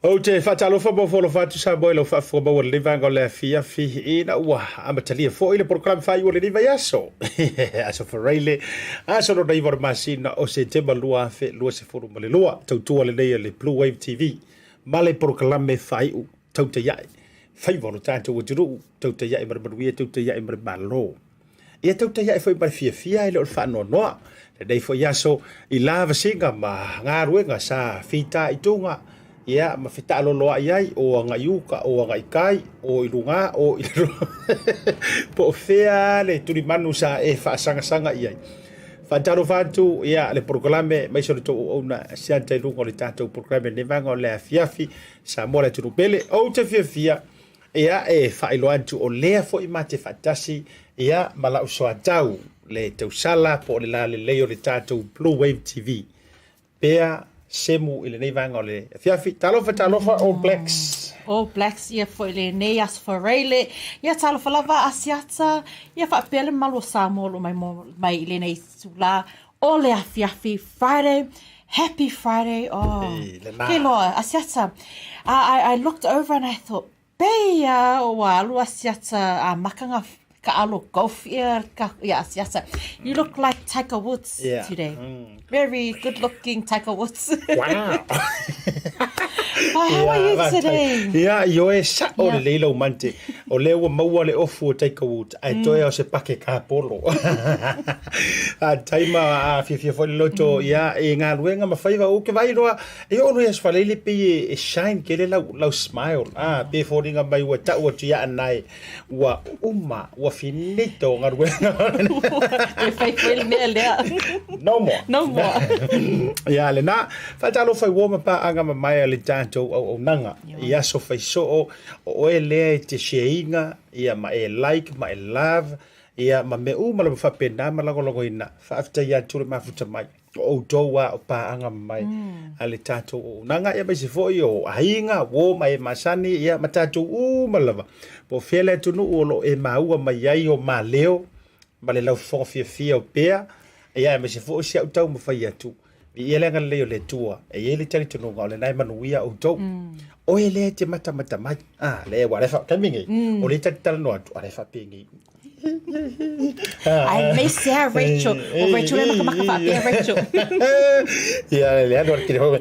Ou te faatalofa ma ofo atu Samoa i lau faafofoga maua i lenei vaega o le afiafi ina ua amatalia foi le polokalame faaiu o lenei vaiaso. Aso Faraile, aso lona 9 o le masina o Setema 2022, tautua lenei a le Blue Wave TV ma le polokalame faaiu tautai ae faiva o lo tatou atunuu, tautai ae ma le manuia, tautai ae ma le malo. Ia tautai ae foi ma le fiafia e le o le faanoanoa. Lenei foi aso i lavasiga ma galuega sa fitaituga ia ma fetaaloloai ai o agai uka, o agai kai, o i luga, o i lalo po o fea le tulimanu sa e faasagasaga i ai. Faatalofa atu ia le polokalame aemaise o le tou auauna siata i luga o le tatou polokalame i lenei vaega o le afiafi Samoa le atunuu pele. Ou te fiafia Ia, e faailoa atu o lea foi ma te faatasi ia ma lau soatau le tausala po o le lalelei o le tatou Blue Wave TV. Pea Semu i lenei vaega o le afiafi. Talofa, talofa, All Blacks. All Blacks ia foi lenei Aso Faraile. Ia talofa lava Asiata. Ia faapea le mamalu o Samoa o lo o mai, mai i lenei itula o le afiafi Friday. Happy Friday. Oh, Hey, le ke loa, Asiata. I, I, I looked over and I thought, pei a ua alu Asiata a makanga kaalo golf ia, ka, ia Asiata. You look like Tiger Woods Yeah. today. Very good looking Tiger Woods. Wow. But how are you today? Ia, ioe sa'o Yeah. lelei lau mante. O lea ua maua le ofu o Tiger Woods, ae toe o se pake kapolo. A taima a fiafia foi le loto, ia, e galuega ma faiva ou ke vaai loa, e oo loa i Aso Faraile pei e shine tele lau, lau smile. A, pe foliga mai ua tau atu ia anae, ua uma, ua finito galuega. E fai foi le mea lea. No more. No more. Ia, lena, faatalofa i uo ma paaga mamae a le tatou auaunaga i aso faisoo o oe lea e te share ina, ia ma e like ma e love, ia ma mea uma lava faapena ma lagolagoina. Faafetai atu le mafuta mai o outou a o paaga mamae a le tatou auaunaga, ia aemaise foi o aiga, uo ma e masani, ia ma tatou uma lava. Po o fea le atunuu o lo o e maua mai ai o maleo ma le laufofoga fiafia o pea, ia aemaise foi o si au taumafai atu. Viia le agalelei o le Atua, e i ai le talitonuga o lena e manuia outou. Oe lea e te matamata mai. Ah, lea ua le fa taimi nei. O lea ta te talanoa atu, a le faapenei. Ai me sea Rachel. O Rachel e makamaka faapea Rachel. Ia, le alu a le telefoni.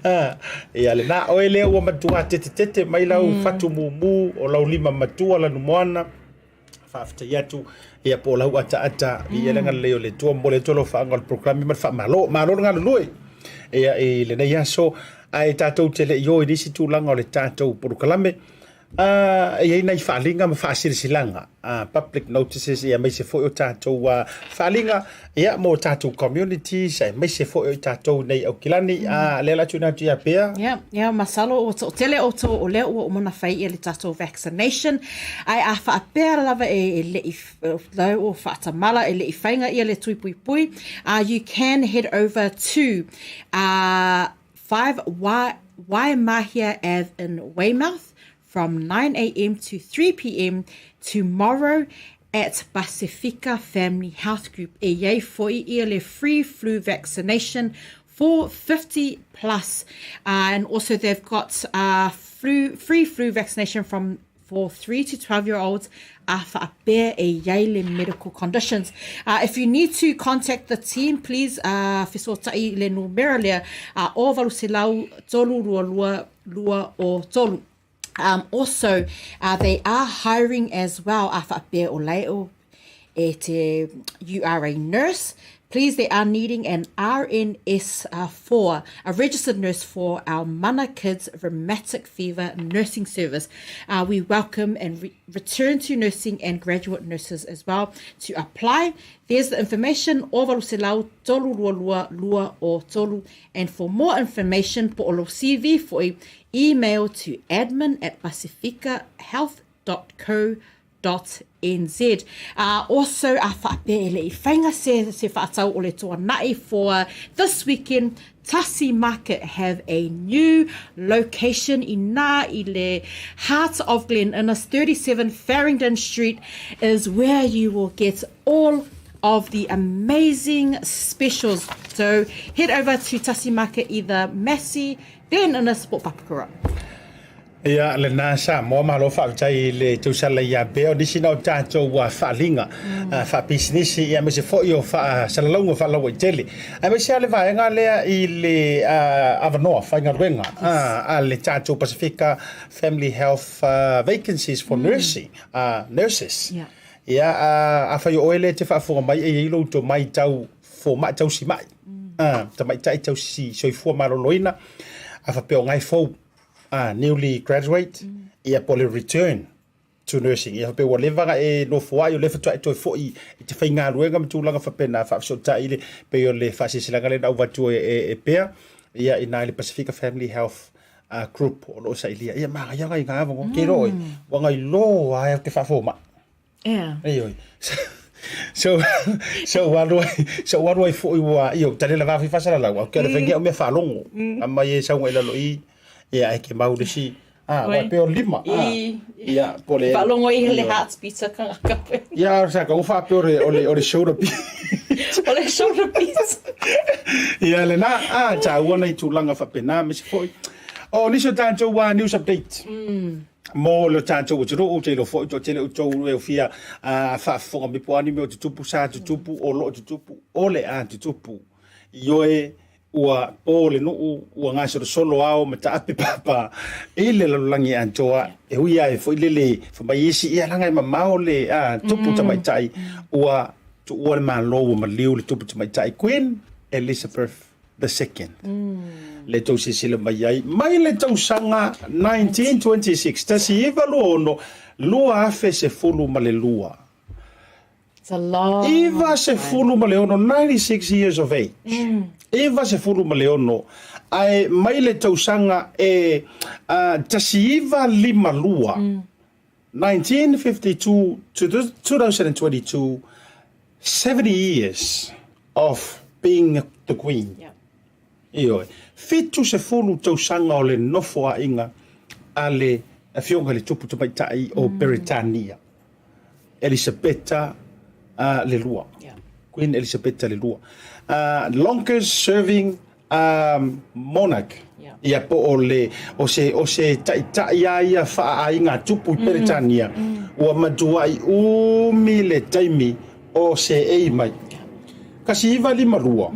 Ah, ia lena, oe lea ua matua tetetete mai lau fatu mumu o lau lima matua lanumoana. Faafetai atu ia po o lau ataata viia le agalelei o le Atua momoli atu alofaaga o le polokalame ma le faamalo. Malo le galulue ia i lenei aso ae tatou te le i o i nisi tulaga o le tatou polokalame. Uh, e i ai nai faaaliga ma faasilasilaga uh, public notices ia aemaise foi o tatou uh, faaaliga ia mo tatou communities aemaise foi o i tatou nei Aukilani mm. uh, lea la tuuina atu ia Pea. Yeah, yeah, masalo ua toatele outou o lea ua uma ona fai ia le tatou vaccination ae a faapea lava e, e le'i lau o faatamala e le'i faiga ia le tui puipui uh, you can head over to uh, 5 Wa Waimahia Ave in Weymouth from 9am to 3pm tomorrow at Pasifika Family Health Group e iai foi ia le free flu vaccination for 50 plus uh, and also they've got uh, flu, free flu vaccination from for 3 to 12 year olds a faapea e iai le medical conditions. Uh, if you need to contact the team, please uh, fesootai i le numera lea uh, o 800 322 23. Um, also, uh, they are hiring as well a faapea o lae o e te you are a nurse, please they are needing an RNS uh, for a registered nurse for our Mana Kids Rheumatic Fever Nursing Service. Uh, we welcome and re return to nursing and graduate nurses as well to apply. There's the information o valu selau tolu lua lua lua o tolu and for more information po o lo CV foi email to admin at pasifikahealth.co.nz. Uh, also, a faapea e le i whainga se, se whaatau o le tuana'i for this weekend, Tasi Market have a new location i nā i le heart of Glen Innes, 37 Farringdon Street is where you will get all of the amazing specials. So head over to Tasi Market either Massey, Glen Innes po Papakura. Ia lena Samoa malo faafetai i le tausala ia pea o nisi na o tatou ua faaliga faapisinisi ia aemaise foi o faasalalauga faalauaitele aemaise a le vaega lea i le avanoa faigaluega a le tatou Pasifika Family Health Vacancies for Nursing Nurses. Ia afai o oe lea e te faafofoga mai e i ai lou tomai tau fomai tausimai tamaitai tausi soifua maloloina a faapea o ngae fou newly graduate ia po o le return to nursing. Ia faapea ua leva ona e nofo ai o lea faatoa e toe foi i te faigaluega ma tulaga faapena faafesootai le pei o le faasilasilaga lea na avatu e Pea ia i ina i le Pasifika Family Health Group o lo o sailia. Ia manaia ngai ngā avanoa. Ke iloa oe, ua ngai loa ai au te faafomai. Yeah. Ioe. So, so ua alu ai, so ua alu ai foi ua, io, tale lava fi fasalalau, au ke ale whengia o mea whalongo. A mai e saunga i lalo i, ia, e ke mau le si, ah, wa pe o lima, ah, ia, po le... Whalongo i le hearts beat a kanga kape. Ia, sa ka uwha pe ore, ole, ole shoulder beat. Ole shoulder beat. Ia, le na, ah, tā ua nei tūlanga whapena, me se foi. O, nisi o tātou wā news update. Mo lo tatou atunuu, te iloa foi toatele outou e fia faafofoga mai po o a ni mea o tutupu, sa tutupu, o loo tutupu, o le a tutupu. Ioe, ua po le nuu, ua gasolosolo ao ma taape papa i le lalolagi atoa. E ui lava foi lele fai mai isi, ia leaga e mamao le tupu tamaitai, ua tuua le Malo ua maliu le tupu tamaitai Queen Elizabeth the second. Le tou silasila mai ai, mai le tausaga 1926, 1926, 2012. It's a long 96, 96 years of age. 96, ae mai le tausaga e 1952, 1952 to 2022, 70 years of being the Queen. Yeah. Ioe. 70 tausaga o le nofoaiga a le Afioga i le Tupu Tamaitai o Peretania, Elisapeta le Lua. Yeah. Queen Elisapeta le Lua. Longest serving monarch. Yeah. Ia po o le, o se, o se taitai a ia faaaiga tupu i Peretania, ua matuai umi le taimi o seei mai. 1952,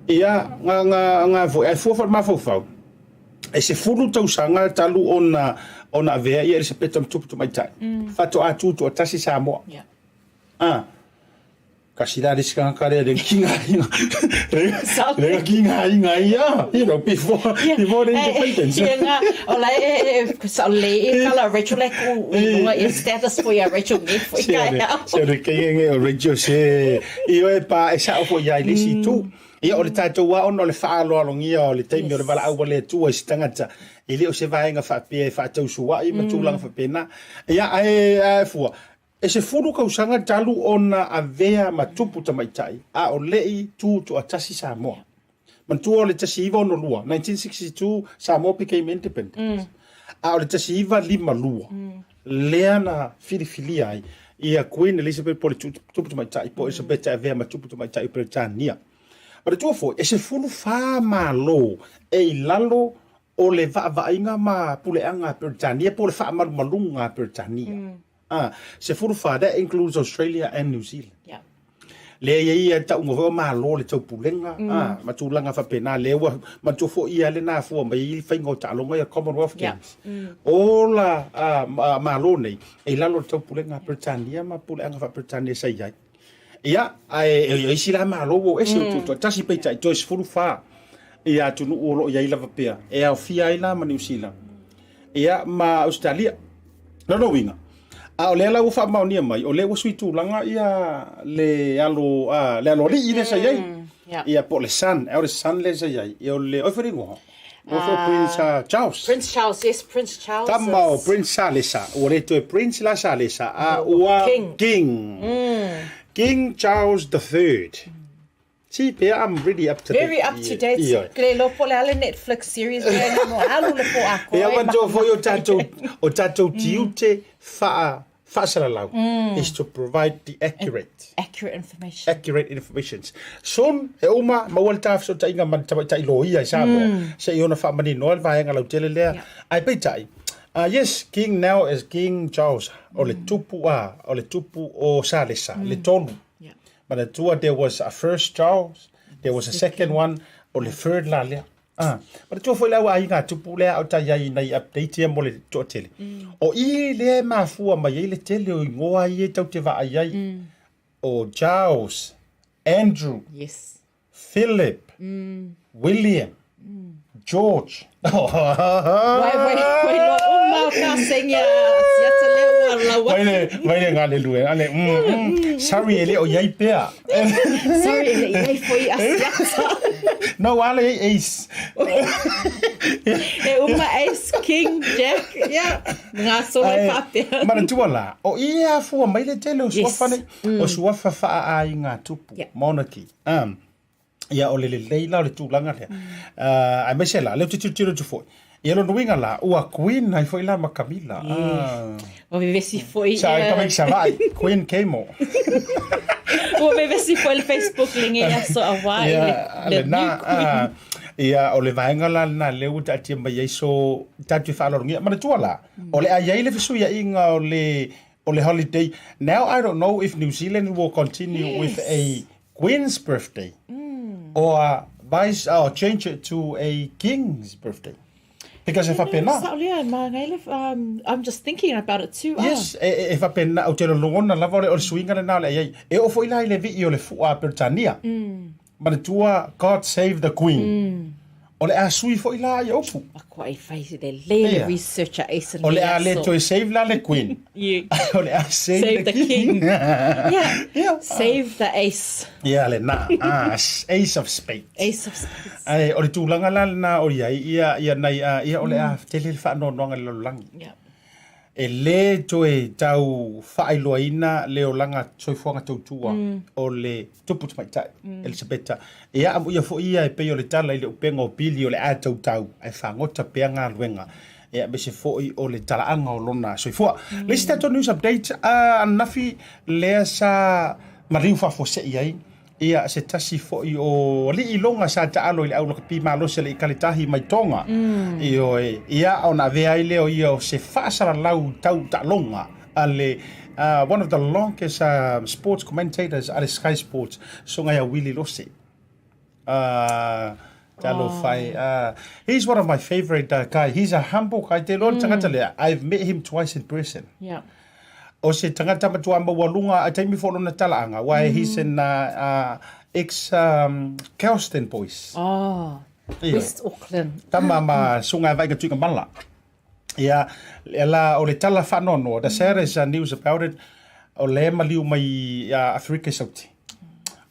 ia, nga, nga, nga foi, ae fua foi le mafaufau, e 10 tausaga talu ona, ona avea ia Elisapeta ma tupu tamaitai. Faatoa tutoatasi Samoa. Yeah. Ah. Kasi la le isi tagata lea le ki ngā inga. Le ki ngā inga ia, you know, before, before the independence. Ia nga, o la e, e, sa le e kala Rachel e ku, lunga e status fo ia Rachel nge fo i kai au. Se le kei nge o Rachel se, i oe pa e sa fo ia i le isi tu. Ia o le tatou a ona o le whaaloalogia o le taimi o le valaau a le Atua i se tagata, e le o se vaega faapea e faatausuai ma tulaga faapena. Ia ae, ae fua, E 10 kausaga talu ona avea ma tupu tamaitai, a o leʻi tu toatasi Samoa. Manatua o le 1962, 1962, Samoa became independent. A o le 1952, lea na filifilia ai ia Queen Elizabeth po o le tupu tamaitai po o Elisabeta e avea ma tupu tamaitai o Peretania. Manatua foi, e 14 Malo e i lalo o le vaavaaiga ma puleaga a Peretania po o le faamalumaluga a Peretania. A, 14, that includes Australia and New Zealand. Yeah. Lea ia ia tauga foi o Malo le taupulega, a, ma tulaga faapena, lea ua manatua foi ia le na afua mai ai faiga o taaloga ia Commonwealth Games. O la a, Malo nei, e i lalo o le taupulega a Peretania ma puleaga faa-Peretania sa i ai. Ia, ae o isi la Malo ua o ese o tutoatasi peitai toe 14 ia atunuu o lo o i ai lava pea, e aofia ai la ma Niu Sila, ia ma Ausetalia. Lona uiga, a o lea la ua faamaonia mai, o lea ua sui tulaga ia le alo, a, le aloalii lea sa i ai. Ia po o le son, eldest son lea sa i ai. Ia o le, oi foi le igoa? O foi Prince Charles. Prince Charles, yes, Prince Charles. Tama o Prince Salesa. Ua le toe Prince la Salesa, a ua King. King. King Charles the Third. See, pea, I'm really up to date. Very up to date. Ioe. Ke le iloa po o le a le Netflix series lea na mo alu le po akoa. Ia manatua foi o tatou, o tatou tiute faa Faasalalau is to provide the accurate Accurate information. accurate information. Soon, e uma, maua le ta fesootaiga ma le tamaitai loia i Samoa, se i ona faamanino ai le vaega lautele lea. Ae peitai, yes, King now is King Charles, o le tupu a, o le tupu o Salesa, le tolu. Manatua there was a first Charles, there was a second one, o le third la lea. Ah, manatua foi le au aiga tupu lea o tai ai nei update ia mo le toatele. O i lea e mafua mai ai le tele o ingoa ia e tau te vaai ai. O Charles, Andrew, Yes. Philip, William, George. Wai, wai, wai loa uma o ka sengi a siata lea ua lau Vai le, vai le ngale lue, ale, Sorry, e le o iai pea. Sorry, e le i ai foi a siata. No, ale e ace. E uma Ace, King, Jack, yeah. Ngā solo e whāpea. Manatua la, o i e afua mai le tele o suafa nei, o suafa whaa ai ngā tupu, monarchy. Ia, o le lelei la o le tulaga lea. Aemaise la, lea ou te tilotilo atu foi, ia lona uiga la, ua Queen ai foi la ma Camilla. Ua vevesi foi Sa ia. Kama i Savaii, Queen Kamo. Ua vevesi foi le Facebook lenei aso auā i le, le new Queen. Ia, o le vaega la lena lea ua taatia mai ai so tatou te faaaloalogia. Manatua la, o le a i ai le fesuiaiga o le o le holiday. Now I don't know if New Zealand will continue with a Queen's birthday or vice or change it to a king's birthday. Because e faapena. Sao lea, magai le, I'm just thinking about it too. Yes, e, e faapena, ou te logona lava o le, o le suiga lena o le ai. E oo foi la i le vii o le fua a Peretania. Manatua, God save the Queen. O le a sui foi la ia upu. Makuai fai lelei le research a Ace O le a le toe save la le Queen. O le a save, save the, the king. king. Yeah. Yeah. Save the ace. Ia le na. Ah, ace of spades. Ace of spades. Ai, o le tulaga la lena o iai, ia, ia nai, ia o le a tele le faanoanoaga i le lalolagi. Yeah. E lē toe tau faailoaina le olaga soifuaga tautua o le tupu tamaitai, Elisapeta. Ia, amuia foi ia e pei o le tala i le upega o Pili o le a tautau ae fagota pea galuega, ia aemaise foi o le talaaga o lona soifua. Le isi tatou news update, ananafi lea sa maliu faafuasei ai Ia, se tasi foi o alii iloga sa taalo i le au lakapi malosi a le Ikaletahi mai Tonga. Ioe, ia, ona avea ai lea o ia o se faasalalau tau taaloga a le one of the longest sports commentators a le Sky Sports, soga ia Willie Lose. Talofa e. He's one of my favourite guy. He's a humble guy. Te iloa le tagata lea, I've met him twice in person. Yeah. O se tagata matua maualuga a taimi foi lona talaaga, aua he's in ex Kelston Boys. Oh, West Auckland. Tama ma suga e vaai ka mala. Ia, la o le tala faanoanoa, the saddest news about it, o lea e maliu mai ia Aferika i Sauti.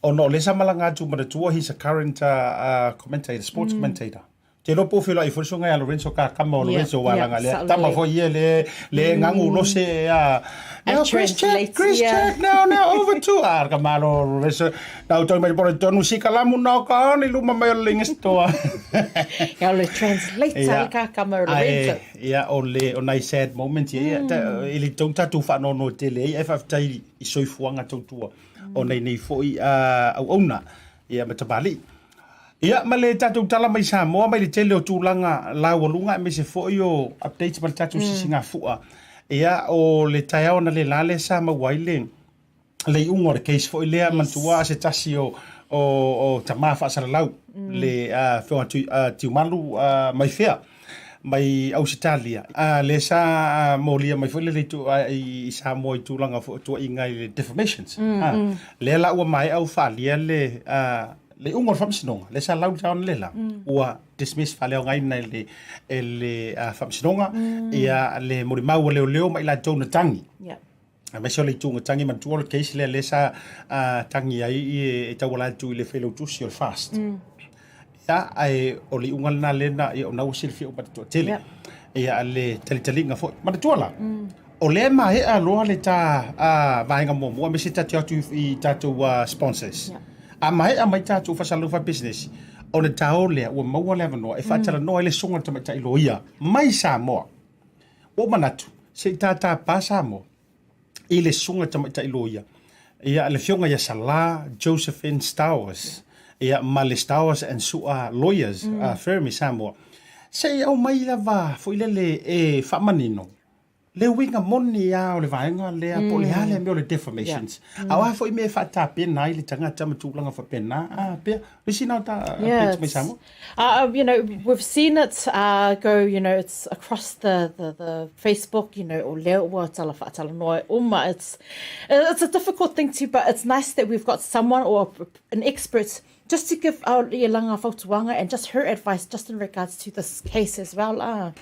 Ona o lea sa malaga atu manatua, he's a current commentator, sports commentator. Te iloa po o feiloai foi le suaga ia Lorenzo Kakama o Lorenzo yeah, Walaga lea. Tama foi ia le le gagu lose a Now Chris Jack, Chris Jack, now now over to ah ka malo Lorenzo. Now toi mai pore tonu si kalamu na ka ni luma mai o le ingestoa. Ia o le translator Kakama o Lorenzo. Ia o le o nai sad moments ia i le tou tatou faanoanoa tele ai ae faafetai i soifuaga tautua o nei nei foi auauna ia ma tamalii. Ia, ma le tatou tala mai Samoa mai le tele o tulaga laualuga aemaise foi o updates ma le tatou sisigafua. Ia, o le taeao analeila lea sa maua ai le le iuga o le case foi lea, manatua se tasi o o o tama faasalalau le Afioga Tiumalu mai fea mai Ausetalia, lea sa molia mai foi le i Samoa i tulaga foi o tuuaiga i le defamations. Lea la ua maea ua faaalia le Le iuga o le faamasinoga, lea sa lau le taeao analeila, ua dismiss faaleaogaina e le, e le faamasinoga, ia le molimau a leoleo ma i latou na tagi. Yeah. Aemaise o le itu na tagi, manatua o le case lea lea sa tagi ai e tauala atu i le failautusi o le FAST. Ia, ae o le iuga lena lea na, ia o lena ua silafia uma e le toatele. Yeah. Ia, le talitaliga foi. Manatua la, O lea e maea loa le ta vaega muamua aemaise ta te o atu i tatou sponsors. A maea mai tatou faasalalau faapisinisi, ona taeao lea ua maua le avanoa e faatalanoa ai le susuga i le tamaitai loia mai Samoa. Ua ou manatu, se i ta tapa Samoa. i le susuga tamaitai loia, ia, le afioga ia Sala Josephine Stowers, ia, ma le Stowers and Su'a Lawyers Firm i Samoa. Se i aumai lava foi lele e faamanino le uiga moni lava o le vaega lea po o le a lea mea o le defamations. A o a foi mea e faatapena ai le tagata ma tulaga faapena, a pea, le isi na o ta updates mai Samoa. You know, we've seen it go, you know, it's across the, the, the Facebook, you know, o lea ua tala faatalanoa uma. It's, it's a difficult thing to, but it's nice that we've got someone or an expert just to give our ia langa fautuaga and just her advice just in regards to this case as well.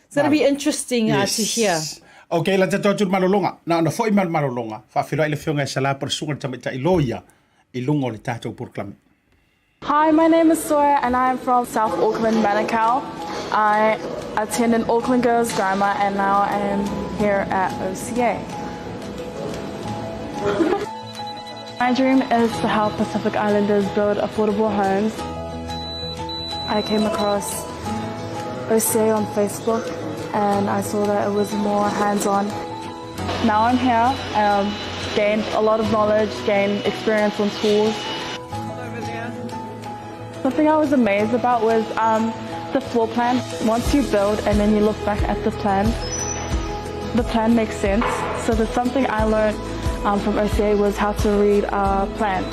It's going to be interesting to hear. Okay, la tatou atu i le malologa. Na ona foi mai o le malologa, faafeiloai le Afioga ia Sala po o le Susuga i le Tamaitai Loia i luga o le tatou polokalame. Hi, my name is Sawyer and I am from South Auckland, Manukau. I attended Auckland Girls Grammar and now I am here at OCA. My dream is to help Pacific Islanders build affordable homes. I came across OCA on Facebook and I saw that it was more hands-on. Now I'm here, um, gained a lot of knowledge, gained experience on tools. Something I was amazed about was um, the floor plan. Once you build and then you look back at the plan, the plan makes sense. So there's something I learned um, from OCA was how to read a plan.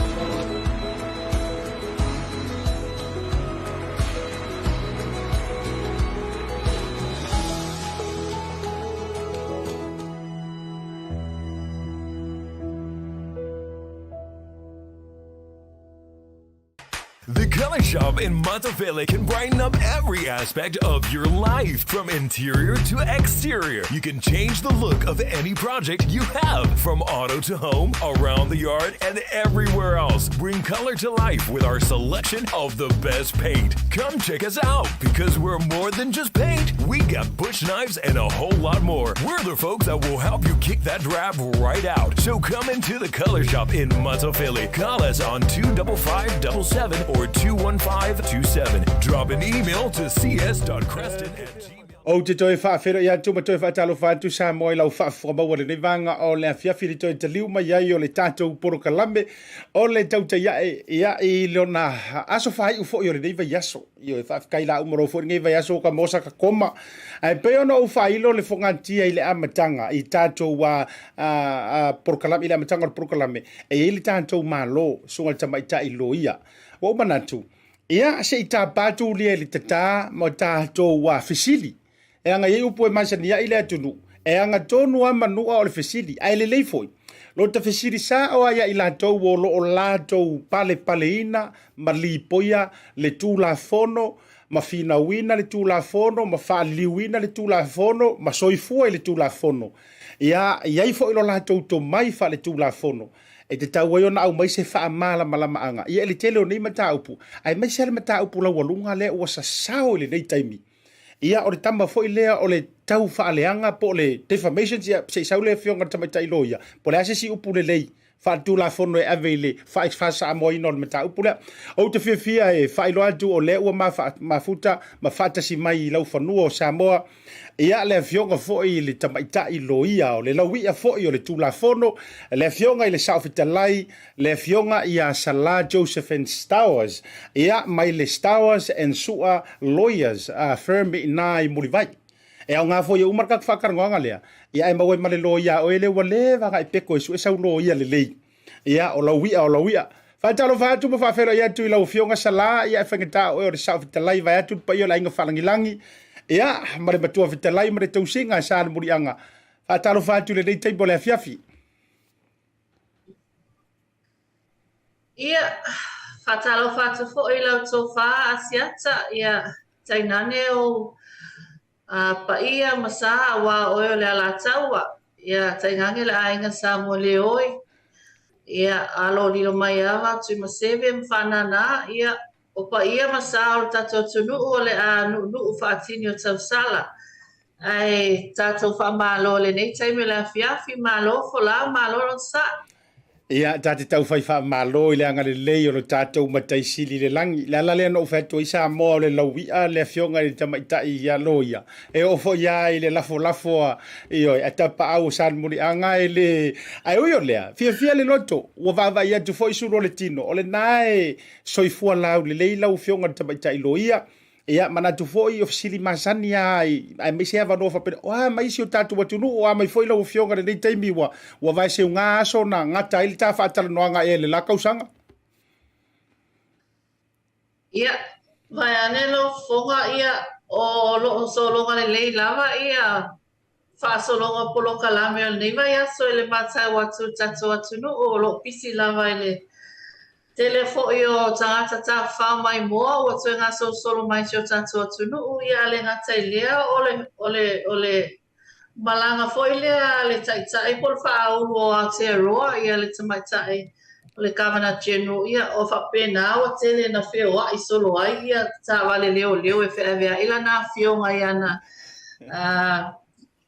The Color Shop in Matafele can brighten up every aspect of your life, from interior to exterior. You can change the look of any project you have, from auto to home, around the yard, and everywhere else. Bring color to life with our selection of the best paint. Come check us out because we're more than just paint. We got bush knives and a whole lot more. We're the folks that will help you kick that drab right out. So come into the Color Shop in Matafele. Call us on 25577 or 21527. Drop an email to cs.creston at gmail. Ou te toe faafeiloai atu ma toe faatalofa atu Samoa i lau faafofoga maua i lenei vaega o le afiafi i le toe taliu mai ai o le tatou polokalame o le tautai ae ia i lona aso faaiu foi o lenei vaiaso. Ioe, faafetai la uma foi lenei vaiaso ka mosa ka koma. Ae pei ona ou faailo le fogatia i le amataga i tatou a, a, a polokalame, i le amataga o le polokalame, e i ai le tatou Malo, susuga i le tamaitai loia. Ua ou manatu, ia se i tapa atu lia i le tatā ma tatou a fesili. E aga i ai upu e masani ai le atunuu, e aga tonu a manua o le fesili, ae lelei foi lo ta fesili sa'o a ia i latou o lo o latou palepaleina ma lipoia le Tulafono ma finauina le Tulafono ma faaliliuina le Tulafono ma soifua i le Tulafono. Ia i ai foi lo latou tomai faale-Tulafono e tatau ai ona aumai se faamalamalamaga ia i le tele o nei mataupu, aemaise lava le mataupu laualuga lea ua sasao i lenei taimi. Ia, o le tama foi lea o le tau faaleaga po o le defamation, ia, se i sau le afioga i le tamaitai loia, po o le a se isi upu lelei faaletulafono e ave i le faasamoaina o le mataupu lea. Ou te fiafia e faailoa atu o lea ua mafuta ma faatasi mai i laufanua o Samoa, ia, le afioga foi i le tamaitai loia o le lauia foi o le Tulafono, le afioga i le Saofetalai le afioga ia Sala Josephine Stowers, ia, mai le Stowers and Su'a Lawyers Firm i ina i Mulivai. E aoga foi e uma le tatou faatalanoaga lea, ia ae maua ai ma le loia a oe lea ua leva ona e peko e sue sau loia lelei. Ia, o lau i'a, o lau i'a. Faatalofa atu ma faafeiloai atu i lau Afioga Sala, ia e faigata o oe o le Saofetalai vaeatu le paia o le Aiga Faalagilagi, ia, ma le Matua Fetalai ma le Tausiga e sa le Muliaga. Faatalofa atu i lenei taimi o le afiafi. Ia, faatalofa atu foi i lau tofa Asiata, ia, tainane ou paia ma sa aua o oe o le Alataua, ia, tainane le aiga Samoa leoi, ia, alo lilo mai ava Tuimaseve ma Faanana, ia, o paia ma sa o le tatou atunuu o le a nuunuu faatini o tausala. Ae tatou faamalo i lenei taimi o le afiafi, malo folau, malo lotosa'i. Ia, ta te taufai faamalo i le agalelei o lo tatou Matai Sili i le lagi. Le ala lea na ou fai atu ai Samoa o le laui'a le afioga i le tamaitai ia Loia. E oo foi lava i le lafolafo a, ioe, a tapaau o Salemuliaga e le... Ae ui o lea, fiafia le loto, ua vaavaai atu foi sulu o le tino, o lena e soifua laulelei lau afioga i le tamaitai Loia. Ia, manatu foi o fesili masani lava aemaise avanoa faapena, o a mai si o tatou atunuu, o a mai foi lau Afioga i lenei taimi ua, ua vaeseuga aso na gata ai le ta faatalanoaga ea i le la kausaga? Ia, vaeane lau fofoga, ia, o lo o sologa lelei lava ia faasologa o polokalame o lenei vaiaso i le matau atu i le tatou atunuu o lo o pisi lava i le tele foi o tagata tafafao maimoa ua toe gasolosolo mai i si o tatou atunuu, ia a le gata i lea o le, o le, o le malaga foi lea a le Taitai po o le Faaulu o Aotearoa, ia le Tamaitai o le Governor General, ia o faapena ua tele na feoai solo ai ia taavale leoleo e feaveai lana afioga i ana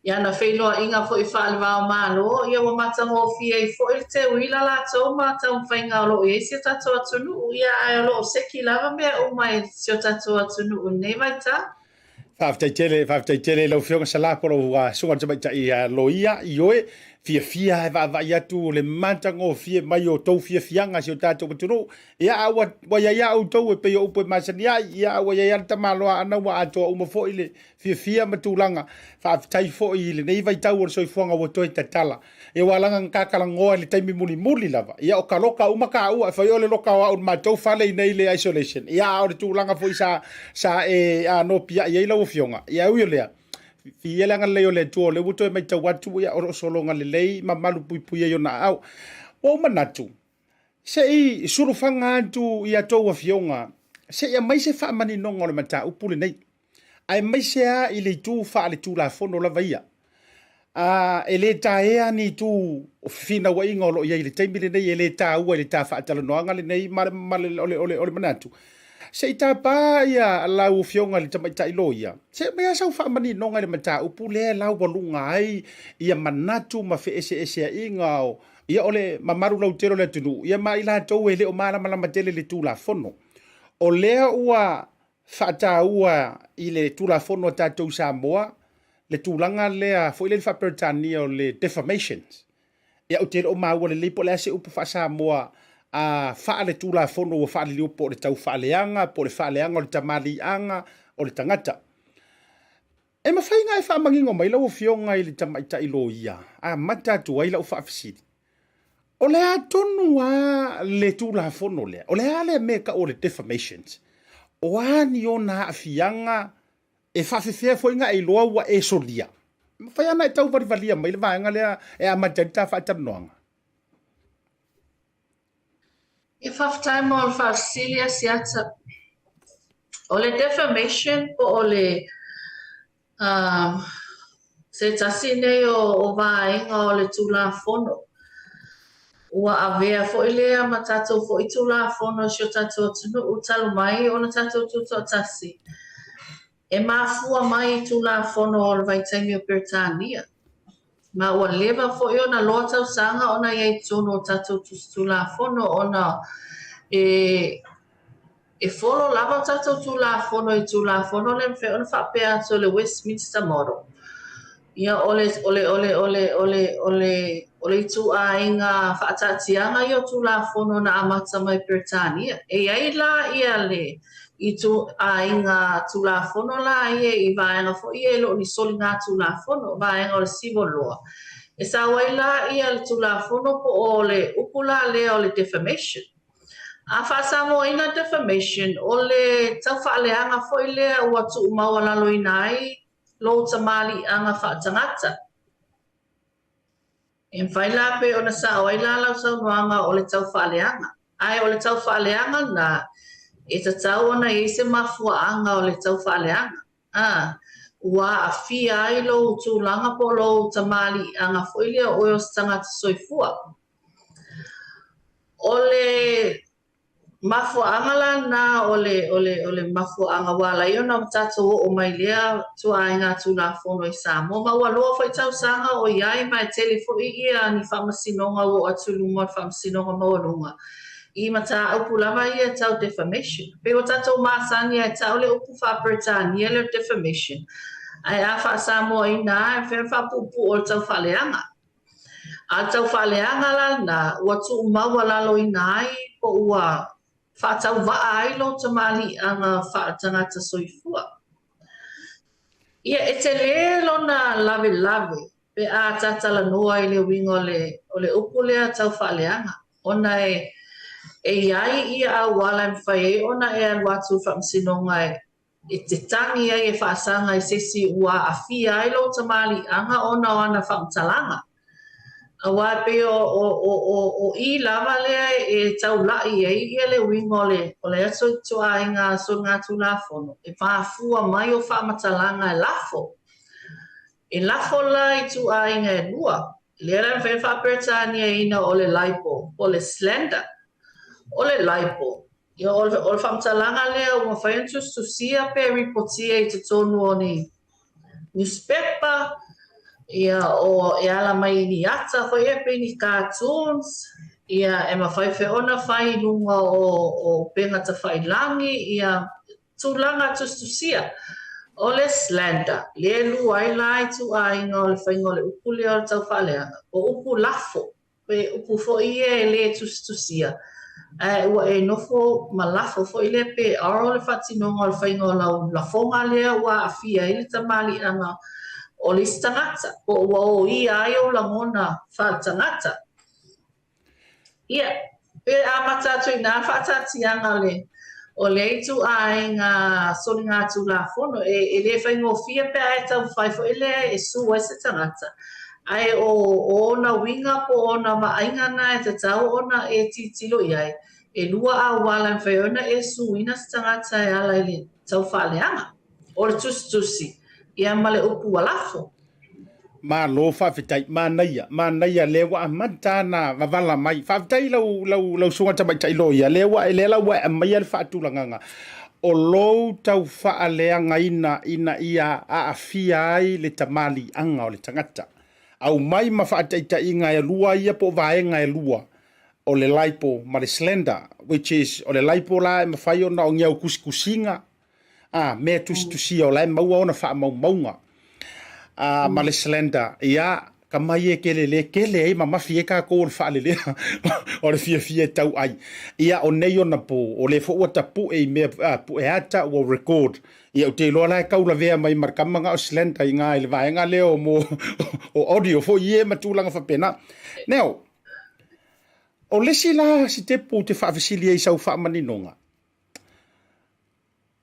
i ana feiloaiga foi faale-va-o-Malo, ia ua matagofie ai foi le teuila latou ma taumafaiga o lo o i ai si o tatou atunuu, ia ae o lo o seki lava mea uma e si o tatou atunuu i lenei vaitau. Faafetai tele, faafetai tele i lau Afioga Sala po o lau Susuga i le Tamaitai Loia, ioe, fiafia lava e vaavaai atu le matagofie mai o tou fiafiaga si o tatou atunuu. Ia, a ua, ua i ai lava outou e pei o upu e masani ai, ia, a ua i ai lava le tamaloaaga ua atoa uma foi le fiafia ma tulaga. Faafetai foi i lenei vaitau o le soifuaga ua toe tatala. Ia ua alaga na ta talanoa i le taimi mulimuli lava. Ia o ka loka uma taua, e fai o le loka o au i le matou fale i nei i le isolation. Ia a o le tulaga foi sa, sa e nopiai ai lau afioga. Ia ui o lea, viia le agalelei o le Atua o lea ua toe matau atu ia o lo o sologa lelei ma malupuipuia i ona aao. Ua ou manatu, se i sulufaga atu i a outou afioga, se i aumai se faamaninoga o le mataupu lenei. aemaise lava i le itu faaletulafono lava ia. A, e le taea ni itu o fefinauaiga o lo o i ai i le taimi lenei, e le taua i le ta faatalanoaga lenei ma le, ma le, o le, o le, o le manatu, se i tapa ia lau Afioga i le Tamaitai Loia, se i aumai lava sau faamaninoga i le mataupu lea e laualuga ai ia manatu ma feeseeseaiga o, ia, o le mamalu lautele o le atunuu, ia ma i latou e le o malamalama tele i le Tulafono. O lea ua faataua i le Tulafono a tatou i Samoa le tulaga lea foi lea i le faa-Peretania o le defamation. Ia ou te le o maua lelei po o le a se upu faa-Samoa a faale-Tulafono ua faaliliu po o le taufaaleaga po o le faaleaga o le tamaliiaga o le tagata. E mafai ona e faamanino mai lau Afioga i le Tamaitai Loia, amata atu ai lau faafesili. O le a tonu lava le Tulafono lea? O le a le mea e tau o le defamations? O a ni ona aafiaga e faafefea foi ona e iloa ua e solia? E mafai lava ona e tau valivalia mai le vaega lea e amata ai le ta faatalanoaga. Ia faafetai mo le faafesili Asiata. O le defamation po o le uh, se tasi nei o, o vaega o le Tulafono. Ua avea foi lea ma tatou foi Tulafono i si o tatou atunuu talu mai ona tatou tutoatasi. E mafua mai i Tulafono o le vaitaimi o Peretania. Ma ua leva foi ona loa tausaga ona i ai i totonu o tatou Tusi Tulafono ona e e follow lava o tatou Tulafono i Tulafono lea e mafai ona faapea atu o le Westminster Model. Ia o le o le o le o le o le o le o le ituaiga faataatiaga ia o Tulafono na amata mai Peretania. E i ai la ia le ituaiga Tulafono la ia i vaega foi ia e le o ni soligatulafono, vaega o le civil law. E sao ai la ia le Tulafono po o le upu la lea o le defamation. A faa-Samoaina defamation, o le taufaaleaga foi lea ua tuumaualaloina ai lou tamaliiaga faatagata. E mafai la pei ona sao ai la lau saunoaga o le taufaaleaga. Ae o le taufaaleaga lena, e tatau ona i ai se mafuaaga o le taufaaleaga, ā, ua aafia ai lou tulaga po o lou tamaliiaga foi lea o oe o se tagata soifua. O le. Mafuaaga la na o le, o le, o le mafuaaga ua ala ai ona tatou oo mai i lea tuaaiga Tulafono i Samoa. Ma ua loa foi tausaga o i ai ma e tele foi ia ni faamasinoga ua oo atu i luma o le Faamasinoga Maualuga i mataupu lava ia tau defamation. Pei ua tatou masani lava e tau le upu faa-Peretania lea o le defamation, ae a faa-Samoaina lava e mafai ona faapuupuu o le taufaaleaga. A o le taufaaleaga la lena, ua tuumaualaloina ai po ua faatauvaa ai lou tamaliiaga faaletagata soifua. Ia, e tele lona lavelave pe a tatalanoa i le uiga o le, o le upu lea taufaaleaga, ona e, e i ai ia auala e mafai ai ona e alu atu i le faamasinoga e, e te tagi ai e faasaga i se isi ua aafia ai lou tamaliiaga ona o ana faamatalaga. Aua e pei o, o, o, o, o i lava lea e taula'i ai ia le uiga o le, o le aso ituaiga soligatulafono, e mafua mai o faamatalaga e lafo. E lafo la i ituaiga e lua, lea la e mafai ona faa-Peretaniaina o le libel po o le slander. O le libel, ia o le, o le faamatalaga lea ua mafai ona tusitusia pe ripotia i totonu o ni niusipepa, ia o e ala mai i ni ata foi ia pei ni cartoons, ia e mafai foi ona fai i luga o, o upega tafailagi, ia Tulaga tusitusia, O le slander, lea e lua ai la ituaiga o le faiga o le upu lea o le taufaaleaga, o upu lafo, pe upu foi ia e le tusitusia, ae ua e nofo ma lafo foi lea pe oral le faatinoga o le faiga o lau lafoga lea ua aafia ai le tamaliiaga o le isi tagata, po ua oia ai ou lagona faaletagata. Ia, pe amata atu i nā faataatiaga o le, o lea ituaiga soligatulafono, e, e le faigofie pe a e taumafai foi lea e sue ai se tagata, ae o, o ona uiga po o ona vaaiga na e tatau ona e tilotilo i ai, e lua auala e mafai ai ona e suina se tagata e ala i le taufaaleaga, o le tusitusi, ia ma le upu ua lafo. Malo faafetai, manaia, manaia lea ua amata ana wavala mai. Faafetai lau lau lau susuga tamaitai loia, lea ua lea la ua e aumaia le faatulagaga o lou tau faaleagaina ina ia aafia ai le tamaliiaga o le tagata. Aumai ma faataitaiga e lua ia po o vaega e lua o le lipo ma le slender, which is o le lipo la e mafai ona o ni au tusitusiga a, mea tusitusia o la e maua ona faamaumauga a, ma le slender, ia, ka mai e kele le kele ai mamafi ai kākou o le faalelea o le fiafia e tau ai. Ia, o nei ona pō, o lea foi ua tapue i mea, a, pue ata ua record. Ia, ou te iloa la e taulavea mai ma le kama na o slender i ngā i le vaega lea o mo o audio foi ia ma tulaga faapena. Now, o le isi la sitepu ou te faafesili ai i sau faamaninoga,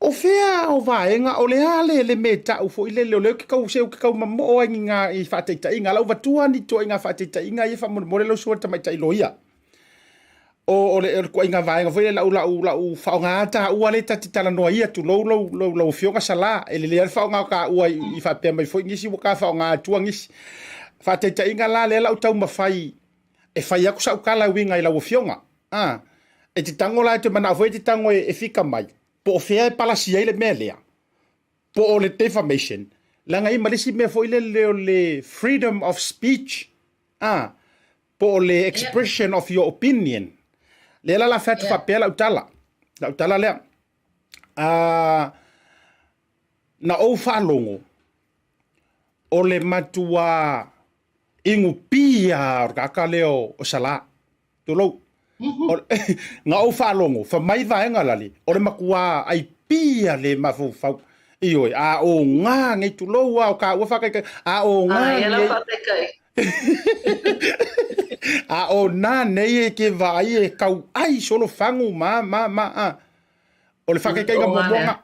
O fea o vaega, o le a le, le mea e tau foi lele, o lea ou te tau, se ou te tau mamoo ai i ngā i faataitaiga. Lau vatua ni ituaiga faataitaiga ia faamolemole lau susuga i le tamaitai loia. O, o le, o le ituaiga vaega foi lele lau, lau, lau faaaoga taua lea ta te talanoa ia, tulou lou, lou, lau afioga Sala, e lelei lava le faaaoga o taua i, i faapea mai foi nisi ua ta faaaoga atua nisi. Faataitaiga la lea la ou taumafai e fai atu sau tala e uiga i lau afioga. A, e te tago la, e te manao foi e te tago e, e fika mai, po o fea e palasi ai le mea lea, po o le defamation, leaga i ma le isi mea foi lele o le freedom of speech, a, po o le expression of your opinion. Lea la la fai atu faapea lau tala, lau tala lea. A, na ou faalogo, o le matua inu pī lava o le tagata lea o Sala. Tulou. Na ou faalogo, fai mai vaega lale, o le matua ai pī a le mafaufau. Ioe, a o ngā nei, tulou a o kāua whakaikai, a o ngā nei... A o nā nei e ke vaai e kau ai solo fagu ma, ma, ma, a. O le whakaikaiga muamua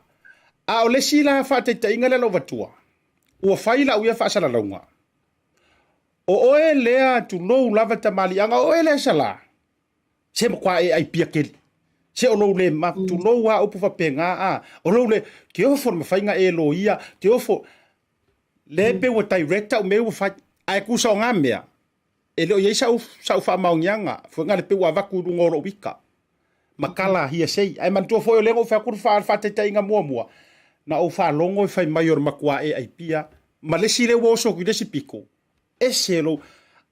A o le isi la whataitaiga lea lau vatua, ua fai lau ia faasalalauga. O oe lea tulou lava tamaliiaga, o oe lea Sala, se matua e ai pia keli. Se o lou le ma, tulou a upu faapena a, o lou le, te ofo le mafaiga e loia, te ofo, le pe ua direct au mea ua fai. Ae tusa o ngā mea, e le o i ai sau, sau faamaoniaga, fuainga le pe ua avatu i luga o lou ika. Ma kala hearsay. Ae manatua foi o lea na ou fai atu le faataitaiga muamua, na ou faalogo e fai mai o le matua AIP a ma le isi lea ua oso atu i le isi pito, ese lou.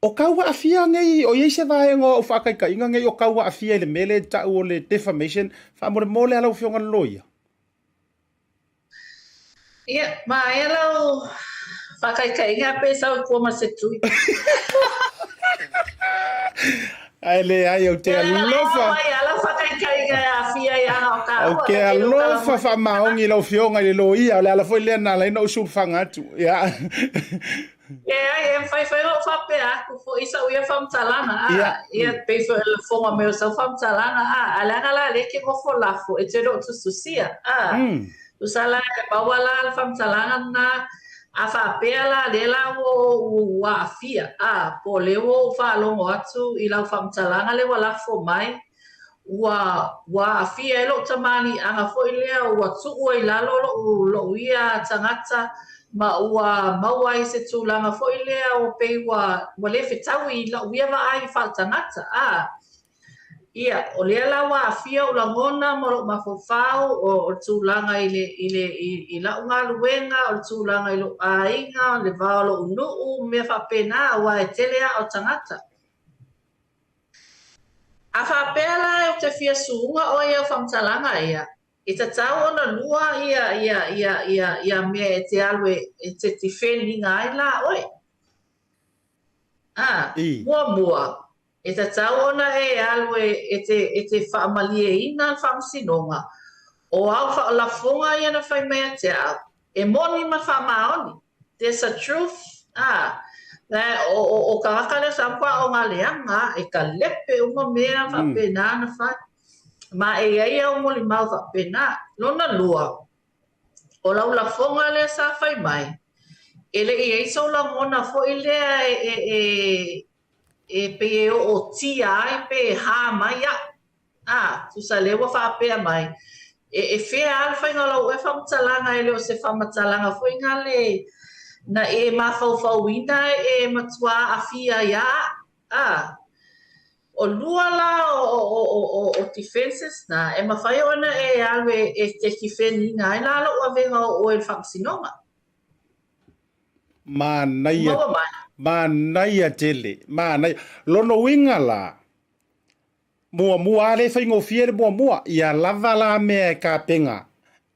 O kau aafia nei, o i ai se vaega o au faataitaiga nei o kau aafia i le mea lea e tau o le defamation, faamolemole lava lau Afioga i le Loia. Ia, maea lau faataitaiga pe sau i tua ma se tui. Ae leai, ou te alofa. Mai a lau faataitaiga e aafia i aga o taua. Ou te alofa faamaoni i lau Afioga i le Loia, o le ala foi lea na ala ai ona ou sulufaga atu. Ia. Leai, e mafai foi ona ou faapea atu foi i sau ia faamatalaga, a, ia, ia pei foi o le lafoga mai o sau faamatalaga, a, ae leaga la lea e te nofo lafo, e te le o tusitusia, a. Tusa la e maua la le faamatalaga lena, a faapea la lea la ua ou aafia, a, po o lea ua ou faalogo atu i lau faamatalaga lea ua lafo mai, ua, ua aafia ai lou tamaliiaga foi lea, ua tuu ai i lalo loʻu, loʻu ia tagata, ma ua maua ai se tulaga foi lea ua pei ua, ua le fetaui i lau ia vaai faaletagata. A, ia, o lea la ua aafia ou lagona ma lou mafaufau, o, o le tulaga i le, i le, i, i lau galuega, o le tulaga i lou aiga, le va o lou nuu, mea faapena, aua e tele aa o tagata. A faapea la ou te fia suuga oe i au faamatalaga ia, e tatau ona lua ia ia ia ia ia mea e te alu e e te defend-ina ai la oe. A, muamua, e tatau ona e alu e e te e te faamalieina le faamasinoga o au faalafoga ia na fai mai ia te au, e moni ma faamaoni. There's a truth, a, o, o, o tagata lea sa matua o ngā leaga, e ka lepe uma mea faapena na fai. Ma e iai au molimau faapena. Lona lua, o lau lafoga lea sa fai mai, e le i ai sou lagona foi lea e, e, e, e pei e ootia ai pe e hā mai aʻu. Ā, tusa lea ua faapea mai, e, e fea lava le faiga o lau oe faamatalaga e le o se faamatalaga foi na le, na e mafaufauina e matua aafia ai a aʻu. Ā, o lua la o, o, o, o, o, o defences na, e mafai ona e alu e, e te defend-ina ai la lou avega o oe i le faamasinoga. Manaia, manaia tele, manaia. Lona uiga la, muamua a le faigofie le muamua, ia lava la mea e kapena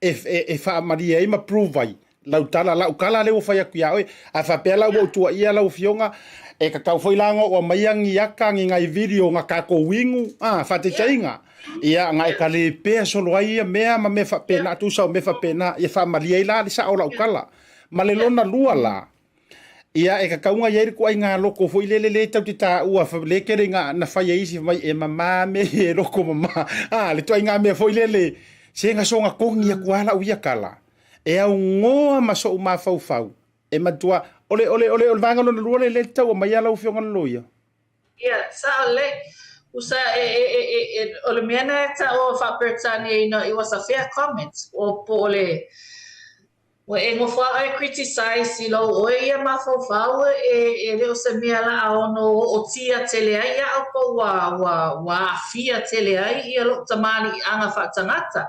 e, e, e faamalie ai ma prove ai lau tala, lau kala lea ua fai atu ia oe. A faapea la ua ou tuaia lau afioga, e tatau foi la ona ou aumaia ni aka, ni nai video na tatou inu, a, faataitaiga. Ia, na e talepea solo ai ia mea ma mea faapena, tusa o mea faapena, ia faamalie ai la le sao o lau tala. Ma le lona lua la, ia e tatau ona i ai le ituaiga loko foi lele lea tatou te taua, lea tele ina na fai e isi fai mai e mama mea ia e loko mama. A, le ituaiga mea foi lele, se na soona togi atu lava lau ia tala, e aunoa ma sou mafaufau, e matua, o le, o le, o le, o le vaega lona lua lea lea e te tau aumaia lau Afioga i le Loia. Ia, sao lelei. Usa, e, e, e, e, e, o le mea na e taua faa-Peretania, you know, it was a fair comment, o po o le, Ua e nofo a oe criticize i lou oe ia mafaufau e, e le o se mea laa ono ootia tele ai iaʻu po ua, ua, ua aafia tele ai ia loʻu tamaliiaga faatagata.